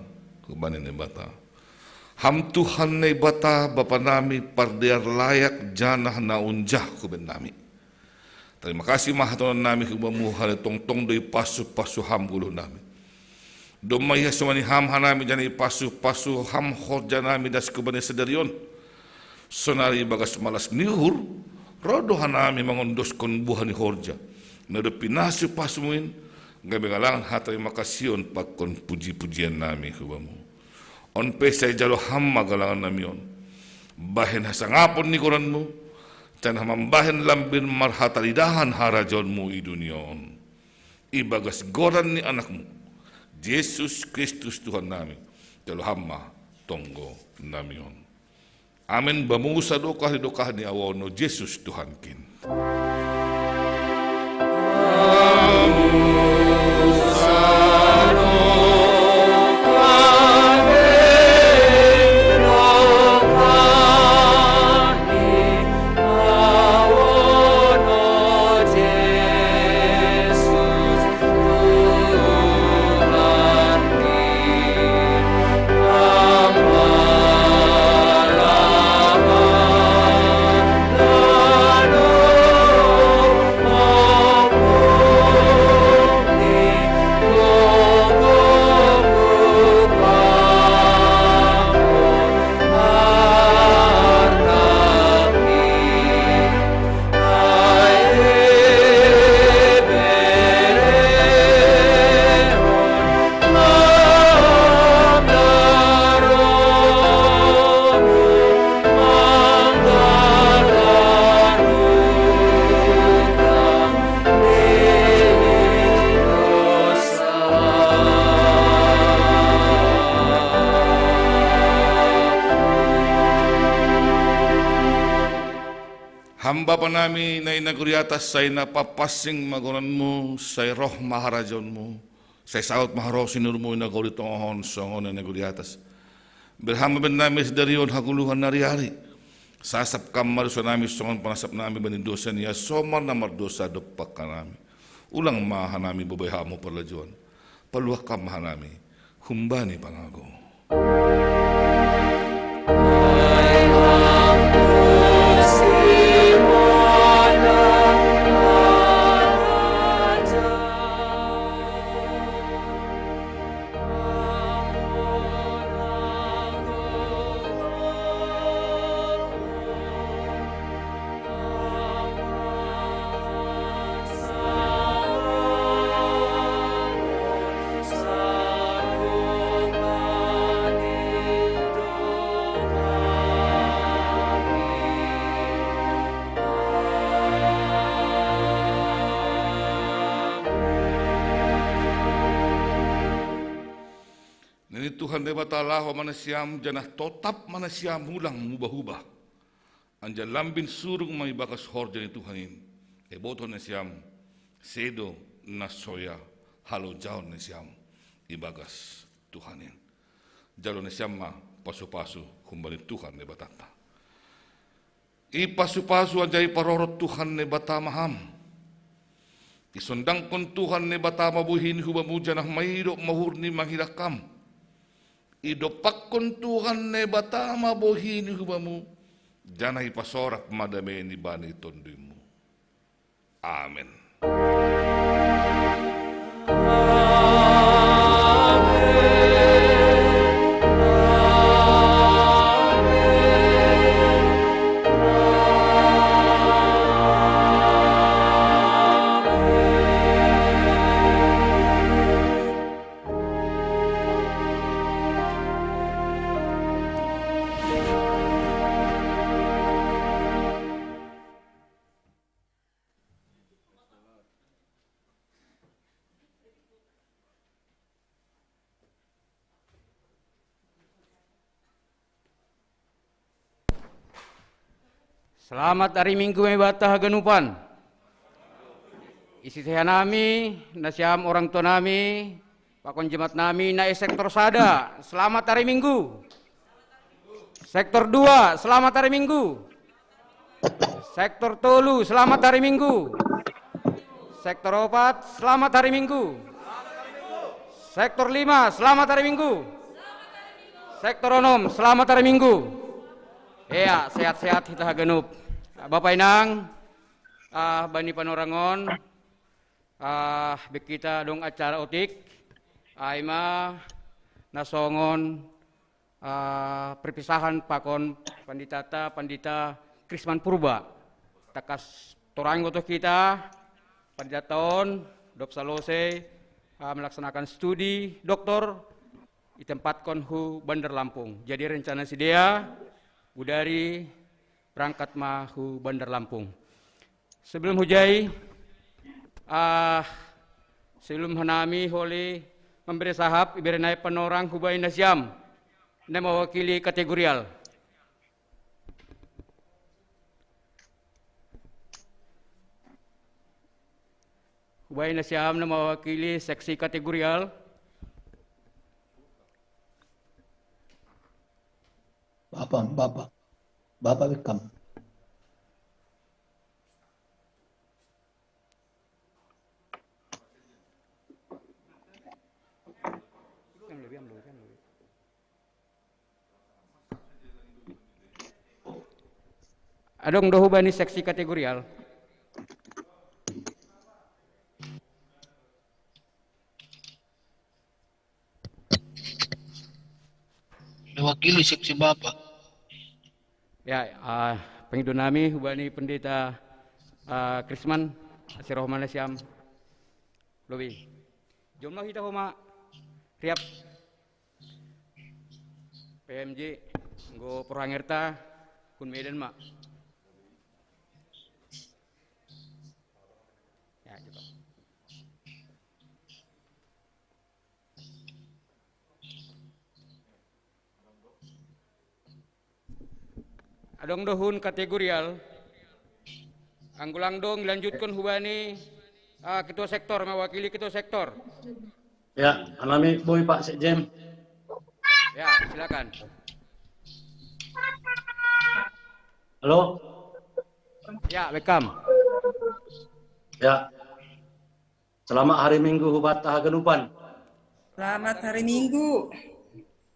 hubani Naibata. Ham Tuhan Naibata, Bapa nami, pardear layak janah na unjah hu bahen nami. Tarima kasih ma hatahononnami hu Bamu, halani tongtong do ipasu-pasu Ham goluh nami. Domma ihasomani Ham hanami janah ipasu-pasu Ham horja nami das hubani sadari on. Sonari ibagas malas ni uhur, Ro do hanami mangondoskon buah ni horja na dob pinasupasu-Mu in, gabe galangan hata i makasion pakon puji-pujian nami hu Bamu. On pe sai jalo Ham ma galangan nami on, bahen hasangapon ni goran-Mu, janah mambahen lambin marhatalidahan harajaon-Mu i dunia on. Ibagas goran ni Anak-Mu, Jesus Kristus Tuhan nami, jalo Ham ma tonggo nami on. Amen. Bamu sadokah ni dokah ni ahu on, o Jesus Tuhankin. Ham Bapa nami na i nagori atas, sai na papansing ma goran-Mu, sai roh ma harajaon-Mu, sai saud ma harosuh ni uhur-Mu i nagori tonga on songon na i nagori atas. Bere Ham ma bannami sadari on hagoluhan na riari. Sasap Kam ma dosa nami songon panasap nami bani dosa ni na so mardosa dompak hanami. Ulang ma hanami bobai Ham hu parlajouan. Paluah Kam ma hanami humbani pangago. Nini Tuhan Debata, laho ma nasiam, janah totap ma nasiam, ulang mubah-ubah. Anjaha lambin surung ma ibagas horja ni Tuhan in, ibotohon nasiam sedo na soya halojaon nasiam ibagas Tuhan in. Jalo nasiam ma pasu-pasu humbani Tuhan Debatanta. Ipasu-pasu anjaha iparorot Tuhan Naibata ma ham. Isondangkon Tuhan Naibata ma bohini hu bamu, janah maidop ma uhurni mangidah kam. Idompakkon Tuhan Naibata ma bohini hu bamu, janah ipasorak ma dameini bani tonduimu. Amen. Selamat hari Minggu ma ibanta haganupan. Isise hanami, nasiam orang tua nami, pakon jemaat nami na i sektor sada, selamat hari Minggu. Sektor dua, selamat hari Minggu. Sektor tolu, selamat hari Minggu. Sektor opat, selamat hari Minggu. Sektor lima, selamat hari Minggu. Sektor onom, selamat hari Minggu. Ea, sehat-sehat hita haganup. Bapa inang, ah, bani panorang on, ah, bahen hita adong acara otik, ai ma na songon, ah, perpisahan pakon panditata, Pandita Krisman Purba. Kas torang boto kita, pada tahun dua puluh selesai, ah, melaksanakan studi doktor, ditempatkan hu Bandar Lampung. Jadi rencana si dia, udari berangkat ma hu Bandar Lampung. Sebelum hujai, ah, sebelum hanami holi memberi sahap, iberi nai panorang hubai nasiam, na mewakili kategorial. Hubai nasiam na mewakili seksi kategorial. Bapak, Bapak, Bapak Bekam. Adong dohu bani seksi kategorial. Mewakili seksi Bapak. Ya, ah, pengidu nami hubani pendeta, ah, Krisman, asiroh mana siam lobi. Jomno hita homa riap P M J, nggo prohangerta, kun Medan ma. Ya, coba. Adong dohun kategorial. Anggulang dong dilanjutkan hubani, ah, ketua sektor, mewakili ketua sektor. Ya, anami boy Pak Sekjen. Ya, silakan. Halo? Ya, welcome. Ya. Selamat hari Minggu hubat haganupan. Selamat hari Minggu.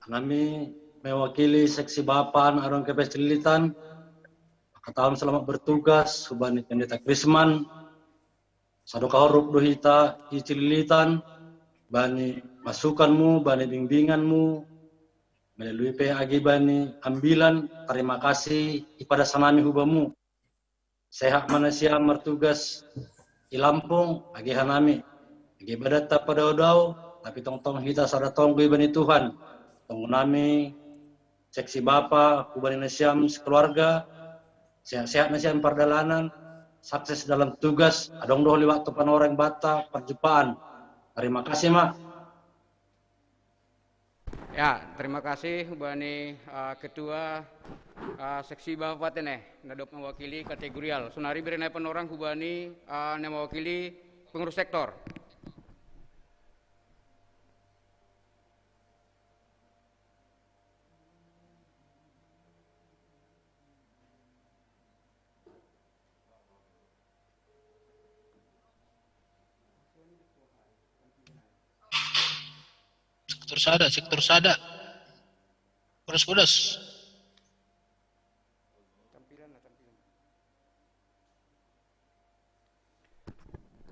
Anami mewakili seksi Bapan Arung Kepes Cililitan. Kataun selamat bertugas, hubani pendeta Krisman. Sadoka huruf dohita i Cililitan, bani masukanmu, bani bimbinganmu, melalui P A G bani ambilan, terima kasih ipada sanami hubamu. Sehat mana siam martugas i Lampung, age hanami. Age badatta padao-dao, tapi tongtong hita sada tonggo ibani Tuhan. Tonggo nami, seksi Bapa, hubani nasiam sekeluarga, sehat-sehat nasiam pardalanan, sukses dalam tugas, adong doho liwat tu panoreng bata, perjumpaan. Terima kasih, Mak. Ya, terima kasih bani, eh, ketua, eh, seksi Bapa tene, nadop mewakili kategorial. Sonari beri nai panorang hubani, eh, na mewakili pengurus sektor. Sektor sada, sektor sada. Bodas, bodas.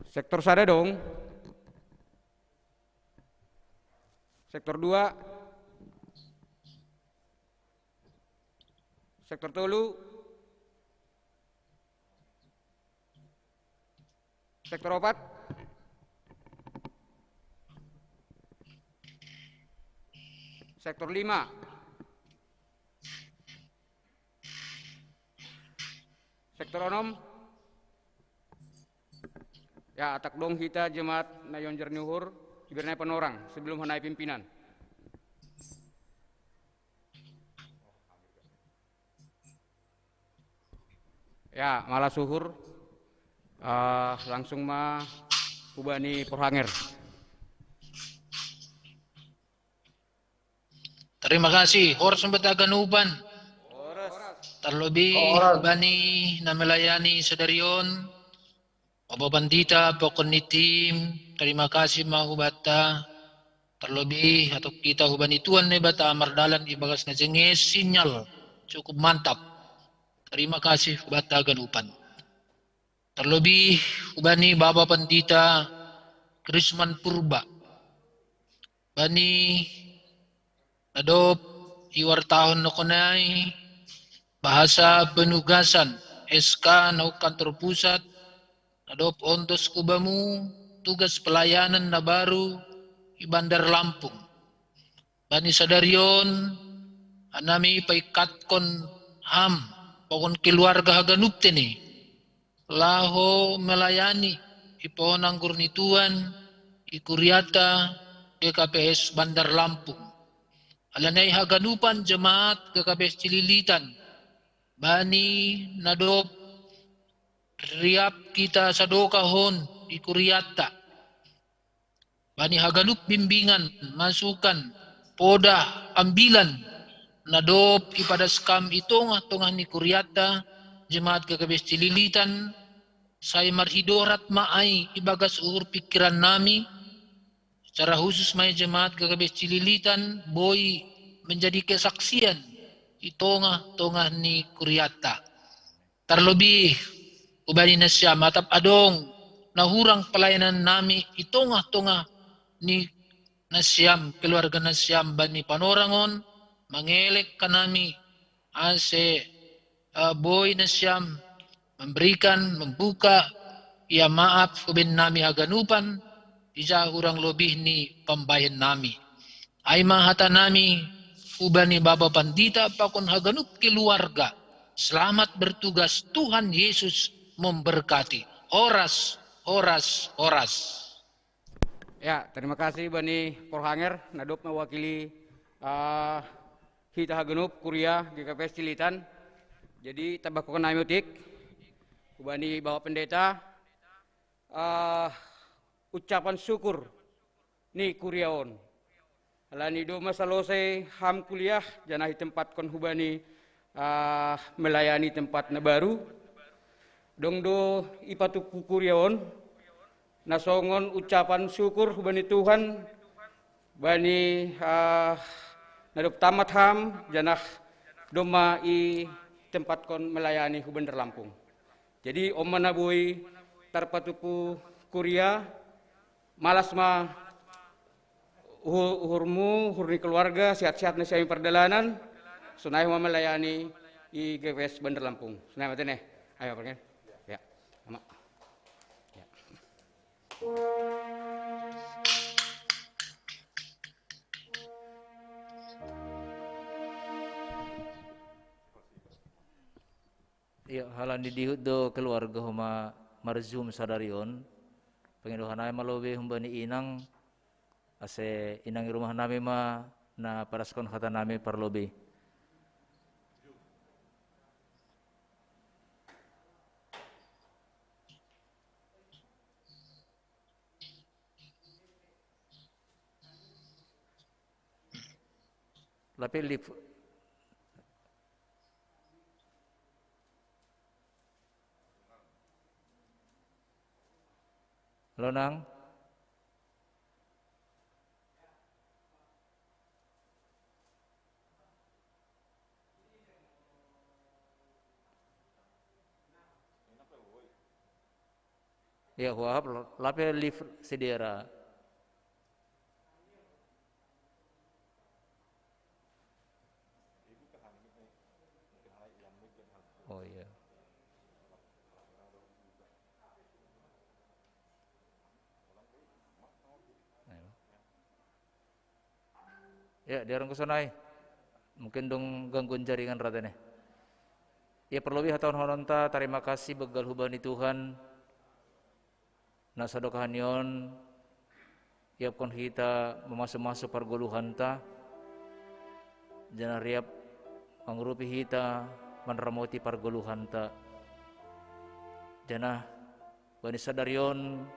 Sektor sada dong. Sektor dua. Sektor tolu. Sektor opat. Sektor lima. Sektor onom. Ya, atak dong hita jemaat na jonjar ni uhur, iberi nai panorang sebelum hanai pimpinan. Ya, malas uhur, eh, langsung ma hubani porhanger. Terima kasih. Horas ma bata haganupan. Terlebih bani na melayani sadari on, Bapa Pandita, pokon ni tim, terima kasih ma hubata. Terlebih atok hita hubani Tuhan Debata mardalan ibagas na jenge sinyal cukup mantap. Terima kasih hubata haganupan. Terlebih hubani Bapa Pandita Krisman Purba. Bani nadop iwartahon nokon ai bahasa penugasan S K naung kantor pusat, na dob ondos hubamu tugas pelayanan na baru i Bandar Lampung. Bani sadari on, hanami paingkatkon ham pakon keluarga haganup tene, laho melayani i ponanggor ni Tuhan i kuriata G K P S Bandar Lampung. Ala ni i haganupan jemaat G K P S Cililitan, bani na dob riap hita sadokahon i kuriata, bani haganup bimbingan, masukan, podah, ambilan na dob ipadas kam i tongah-tongah ni kuriata, jemaat G K P S Cililitan, sai marhidorat ma ai ibagas uhur pingkiran nami, secara khusus ma i jemaat G K P S Cililitan boi menjadi kesaksian i tongah-tongah ni kuriata. Tarlobih hubani nasiam, atap adong na hurang pelayanan nami i tongah-tongah ni nasiam, keluarga nasiam bani panorang on, mangelek hanami ase, eh, boi nasiam memberikan, membuka ia maaf hubahen nami haganupan, ija hurang lobih ni pambahen nami. Ai ma hata nami hubani Bapa Pandita pakon haganup keluarga. Selamat bertugas, Tuhan Yesus memberkati. Horas, horas, horas. Ya, terima kasih bani Porhanger, na dob mewakili, eh, hita haganup kuria G K P S Cililitan. Jadi, tamba hukon nami otik hubani Bapak Pendeta, eh, ucapan syukur ni kuria on. Ala ni domma salosai ham kuliah, janah itempatkon hubani, eh, melayani tempat na baru. Dong do ipatumpu kuria on na songon ucapan syukur hubani Tuhan, bani, eh, na dob tamat ham, janah domma itempatkon melayani hu Bandar Lampung. Jadi, on ma na boi tarpatumpu kuria, malas ma uhu-, uhurmu, uhur ni keluarga, sehat-sehat nasiam i pardalanan, sonai ma melayani i G K P S Bandar Lampung. Sonai ma tene. Ayo, pergen. Ya. Ama. Ya. Ia, halani dihut do keluarga homa mar-Zoom sadari on, pangidoan nami ma lobei humbani inang, ase inang i rumah nami ma na padaskon hata nami parlobei. Lape live. Halo, Nang. Ya, huahap lape live sidea ra. Oh, iya. Ya, diarongku sonai. Mungkin dong gangguan jaringan ra tene. Ya, parlobei hatahononta tarima kasih banggal hubani Tuhan, na sadokah ni on iapkon hita mamasu-masu pargoluhanta, janah riap mangurupi hita manramoti pargoluhanta. Janah bani sadari on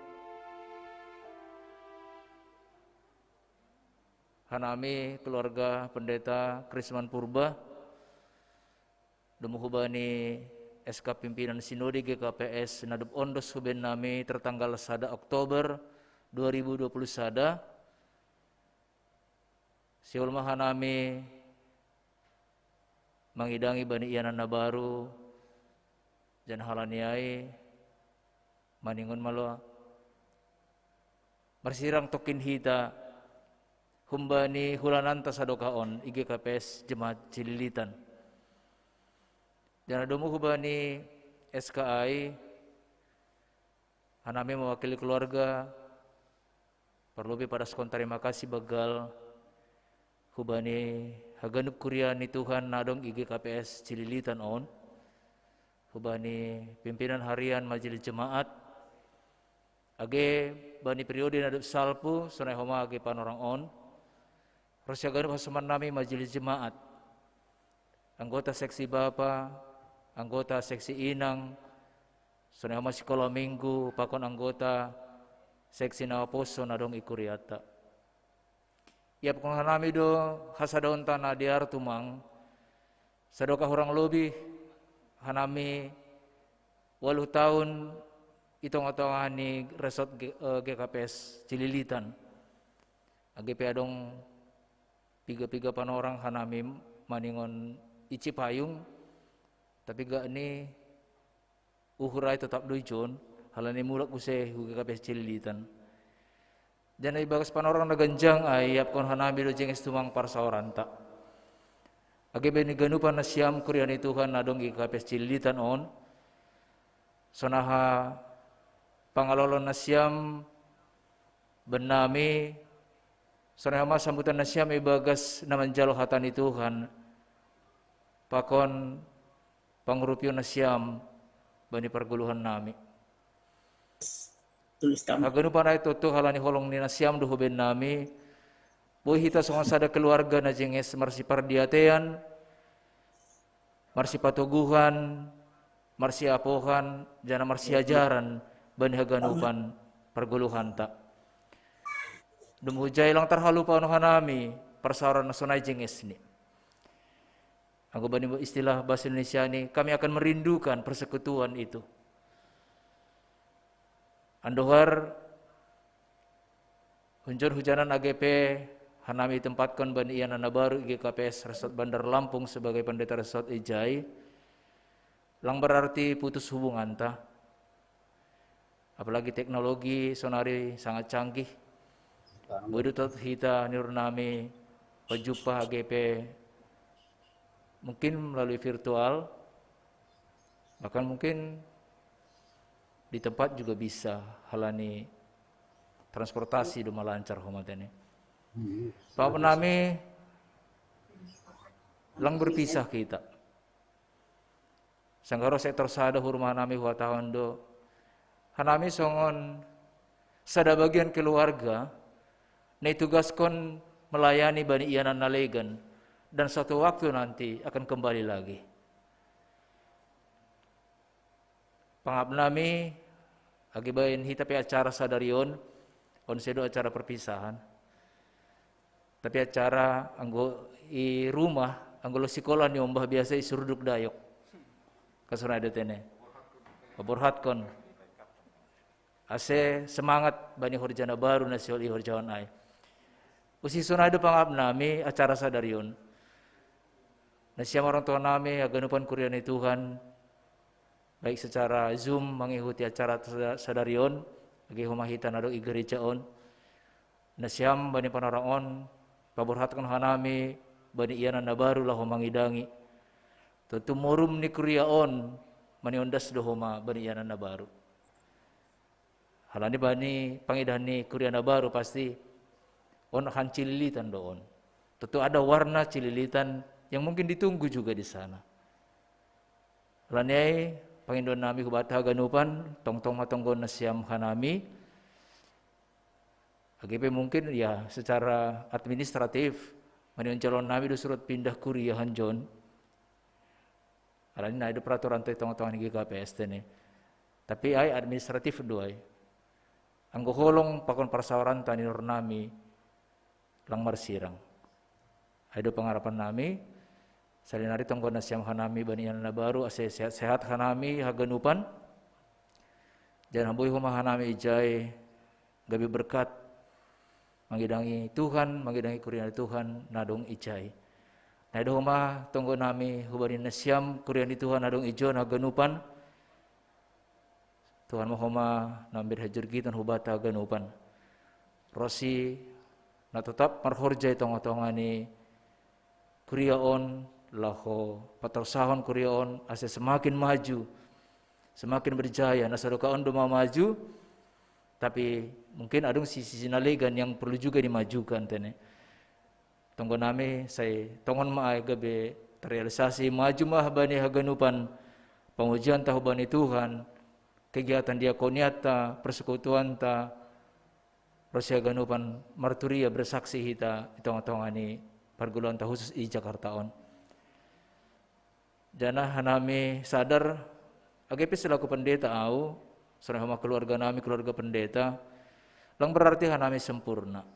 hanami keluarga Pendeta Krisman Purba, domu hubani S K pimpinan Sinode G K P S na dob ondos hubahen nami tertanggal sada Oktober dua ribu dua puluh sada, sihol ma hanami mangidangi bani ianan na baru, janah halani ai maningon ma loa. Marsirang tongkin hita humbani hulananta sadokah on i G K P S Jemaat Cililitan. Janah domu hubani S K I, hanami mewakili keluarga, parlobi padaskon tarima kasih begal hubani haganup kuria ni Tuhan na adong i G K P S Cililitan on, hubani pimpinan harian majelis jemaat, age bani periode na dob salpu, sonai homa age panorang on, ro si haganup hasoman nami majelis jemaat, anggota seksi bapa, anggota seksi inang, sonai homa sikola minggu, pakon anggota seksi naposo na adong i kuriata. Iapkon hanami do hasadaonta na dear tumang, sadok hurang lobi hanami ualuh taon i tonga-tonga ni resort G-, eh, G K P S Cililitan. Age pe adong piga-piga panorang hanami maningon i Cipayung, tapi gak ni uhur ai totap do ijon, halani mulak use hu G K P S Cililitan. Janah ibagas panorang na ganjang ai iapkon hanami do jenges tumang parsaoranta. Age bani ganupan nasiam kuria ni Tuhan na adong i G K P S Cililitan on, sonaha pangalolon nasiam bennami, sonai homa sambutan nasiam ibagas na manjalo hata ni Tuhan, pakon pangurupion nasiam bani pargoluhan nami. Haganupan ai tontu halani holong ni nasiam do hubennami, boi hita songon sada keluarga na jenges marsipardiatean, marsipatoguhan, marsiapohan, janah marsiajaran bani haganupan pargoluhanta. Dung hujai lang tarhalupa on hanami parsaoran na sonai jengesni. Anggo bani istilah bahasa Indonesia ni, kami akan merindukan persekutuan itu. Andohar hunjon hujanan age pe hanami tempatkon bani ianan na baru i G K P S Resort Bandar Lampung sebagai pendeta resort ijai, lang berarti putus hubunganta. Apalagi teknologi sonari sangat canggih. Boi do totap hita niur nami pajumpa age pe mungkin melalui virtual, bahkan mungkin di tempat juga bisa, halani transportasi do malancar homa tene. Paham nami lang berpisah kita. Sanggah ro sektor sada hurma nami huhatahon do, hanami songon sada bagian keluarga na itugaskon melayani bani ianan na legan, dan satu waktu nanti akan kembali lagi. Pangap nami, age baen hita pe acara sadari on, on sedo acara perpisahan. Tapi acara anggo i rumah, anggo lo sikola ni ombah biasa i suruduk dayok. Kasonai do tene. Paborhatkon. Ase semangat bani horja na baru na sihol i horjahon ai. Usi sonai do pangap nami acara sadari on. Nasiam orang tua nami, haganupan kuria ni Tuhan, baik secara Zoom mengikuti acara sada-, sadari on, age homa hita na adong i gereja on. Nasiam bani panorang on, paborhatkon hanami bani ianan na baru laho mangidangi. Tontu morum ni kuria on maniondas do homa bani ianan na baru. Halani bani pangidahan ni kuria na baru pasti on akan Cililitan do on. Tentu ada warna Cililitan yang mungkin ditunggu juga di sana. Halani ai pangidoan nami hubata haganupan, tongtong ma tonggoon nasiam hanami. Age pe mungkin ya secara administratif, manionjalo nami do surat pindah kuria hanjon. Alani na i do peraturan tu i tonga-tonga ni G K P S tene. Tapi ai administratif do ai. Anggo holong pakon parsaoranta niur nami lang marsirang. Ai do pangarapan nami, sahali nari tonggoon nasiam hanami bani ianan na baru ase sehat-sehat hanami haganupan. Janah boi homa hanami ijai gabe berkat mangidangi Tuhan, mangidangi kuria ni Tuhan na adong ijai. Na i do homa tonggoon nami hubani nasiam kuria ni Tuhan na adong ijon haganupan. Tuhan ma homa na mambere hajorgiton hubata haganupan. Ro si na totap marhorja i tonga-tonga ni kuria on, laho patorsahon kuria on ase semakin maju. semakin berjaya. Nah, saudara kawan doma maju, tapi mungkin adong sisi-sisi nalegan yang perlu juga dimajukan tene. Tonggo nami sai tongon ma ai gabe terrealisasi maju ma bani haganupan pengujian tahu bani Tuhan, kegiatan diakoniata, persekutuanta, rosia ganupan marturia bersaksi hita i tonga-tonga ni pargulanta khusus i Jakarta on. Janah hanami sadar, age pe selaku pendeta au, sonai homa keluarga nami, keluarga pendeta, lang berarti hanami sempurna.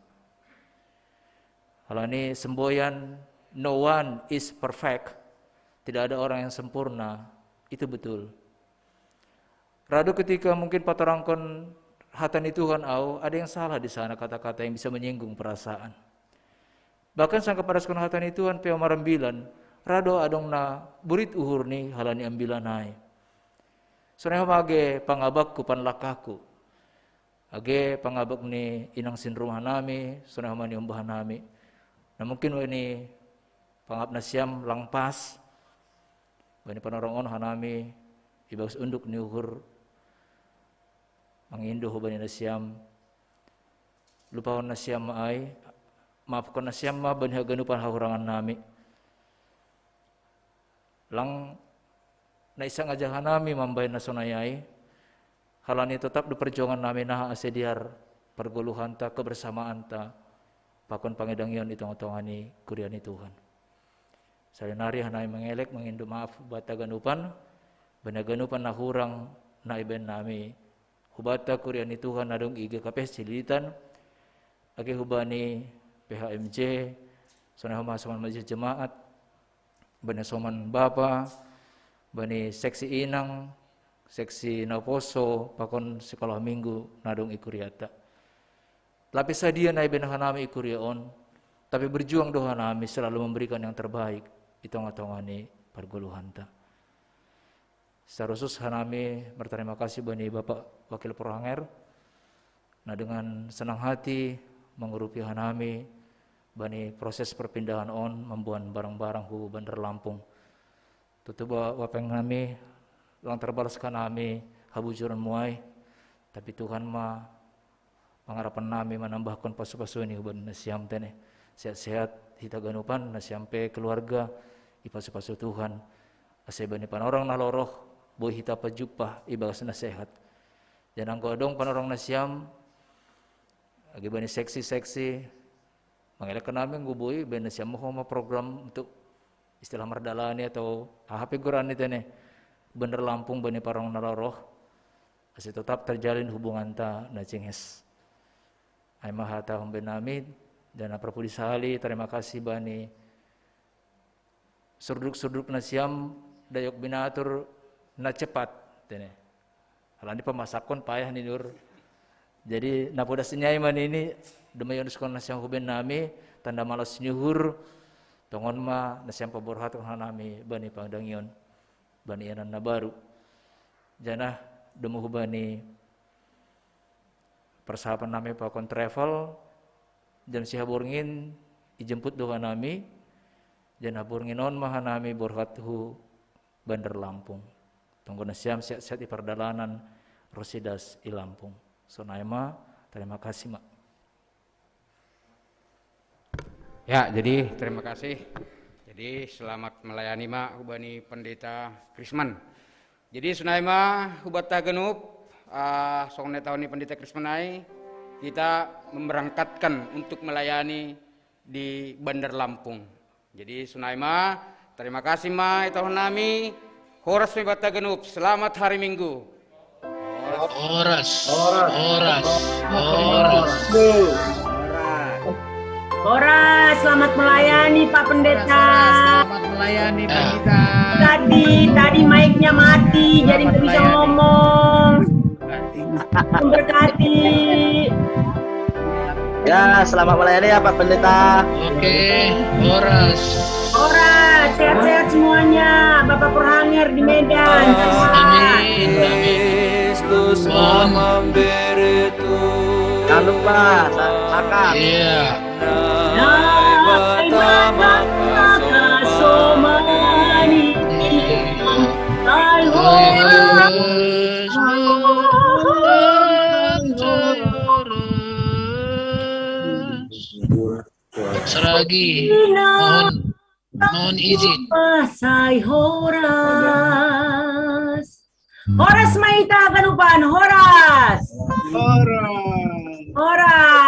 Halani semboyan, "No one is perfect." Tidak ada orang yang sempurna. Itu betul. Radu ketika mungkin patorangkon hata ni Tuhan au, ada yang salah di sana, kata-kata yang bisa menyinggung perasaan. Bahkan sangkapadaskon hata ni Tuhan pe au marambilan, radu adong na burit uhur ni halani ambilan ai. Sonai homa age pangabakku, panlakaku. Age pangabak ni inang sinrumah nami, sonai homa ni umbahan nami. Na mungkin bani pangabak nasiam lang pas, bani panorang on hanami, ibagas unduk ni uhur, mangindo hubani nasiam, lupahon nasiam ma ai, maafkon nasiam ma bani haganupan hahurangan nami. Lang na isangaja hanami mambahen na sonai ai, halani totap do perjuangan nami naha ase dear pargoluhanta, kebersamaanta, pakon pangidangion i tonga-tonga ni kuria ni Tuhan. Salinari hanami mangelek mangindo maaf hubanta ganupan, bani haganupan na hurang na ibahen nami hubanta kuria ni Tuhan na dong i G K P S Cililitan, age hubani P H M J, sonai homa soman majelis jemaat, bani soman bapa, bani seksi inang, seksi naposo, pakon sekolah minggu na dong i kuriata. Tapi sadia na ibahen hanami i kuria on, tapi berjuang do hanami selalu memberikan yang terbaik i tonga-tonga ni pargoluhanta. Secara khusus hanami berterima kasih bani Bapak Wakil Porhanger, na dengan senang hati mengurupi hanami bani proses perpindahan on mamboan barang-barang hu Bandar Lampung. Tutu ba wapeng nami, lang terbalas hanami habujuranmu ai, tapi Tuhan ma pangarapan nami manambahkon pasu-pasu ni hubani nasiam tene. Sehat-sehat hita ganupan, nasiam pe keluarga, ipasu-pasu Tuhan. Ase bani panorang na lorong, boi hita pajumpah ibagas na sehat. Janah anggo adong panorang nasiam, age bani seksi-seksi, mangelek hanami anggo boi, bahen nasiam ma homa program untuk istilah mardalani atau aha pe goran ni tene, Bandar Lampung bani panorang na lorong, ase totap terjalin hubunganta na jenges. Ai ma hata humbani nami, janah parpudi sahali, terima kasih bani surduk-surduk nasiam, dayok binatur na cepat, tene. Halani pamasakkon payah ni nur. Jadi na podas ni ai ma nini, doma ionuskon nasiam hubahen nami, tanda malas ni uhur, tongon ma nasiam paborhathon hanami bani pangidangion, bani ianan na baru. Janah doma hubani persiapan nami pakon travel, jam sia haborngin ijemput do hanami, janah haborngin on ma hanami borhat hu Bandar Lampung. Tonggo nasiam sehat-sehat i pardalanan ro sidas i Lampung. Sonai ma, terima kasih ma. Ya, jadi terima kasih. Jadi selamat melayani ma hubani Pendeta Krisman. Jadi sonai ma hubanta ganup, ah, songon na tahu ni Pendeta Krisman ai, kita memberangkatkan untuk melayani di Bandar Lampung. Jadi sonai ma, terima kasih ma itahon nami, horas ma hubanta ganup, selamat hari Minggu. Horas. Horas. Horas. Horas, selamat melayani Pak Pendeta. Horas, selamat melayani Pak Pendeta. Tadi, tadi mic-nya mati, jadi nggak bisa ngomong. Memberkati. Ya, selamat melayani ya Pak Pendeta. Oke, horas. Horas, sehat-sehat semuanya. Bapak Porhanger di Medan. Sehat. Amin. Amin. Jangan lupa sa-, makan. Iya. Pagi. Ina. Mohon, mohon izin. Pasay horas. Horas mayta' kanupan, horas. Horas. Horas.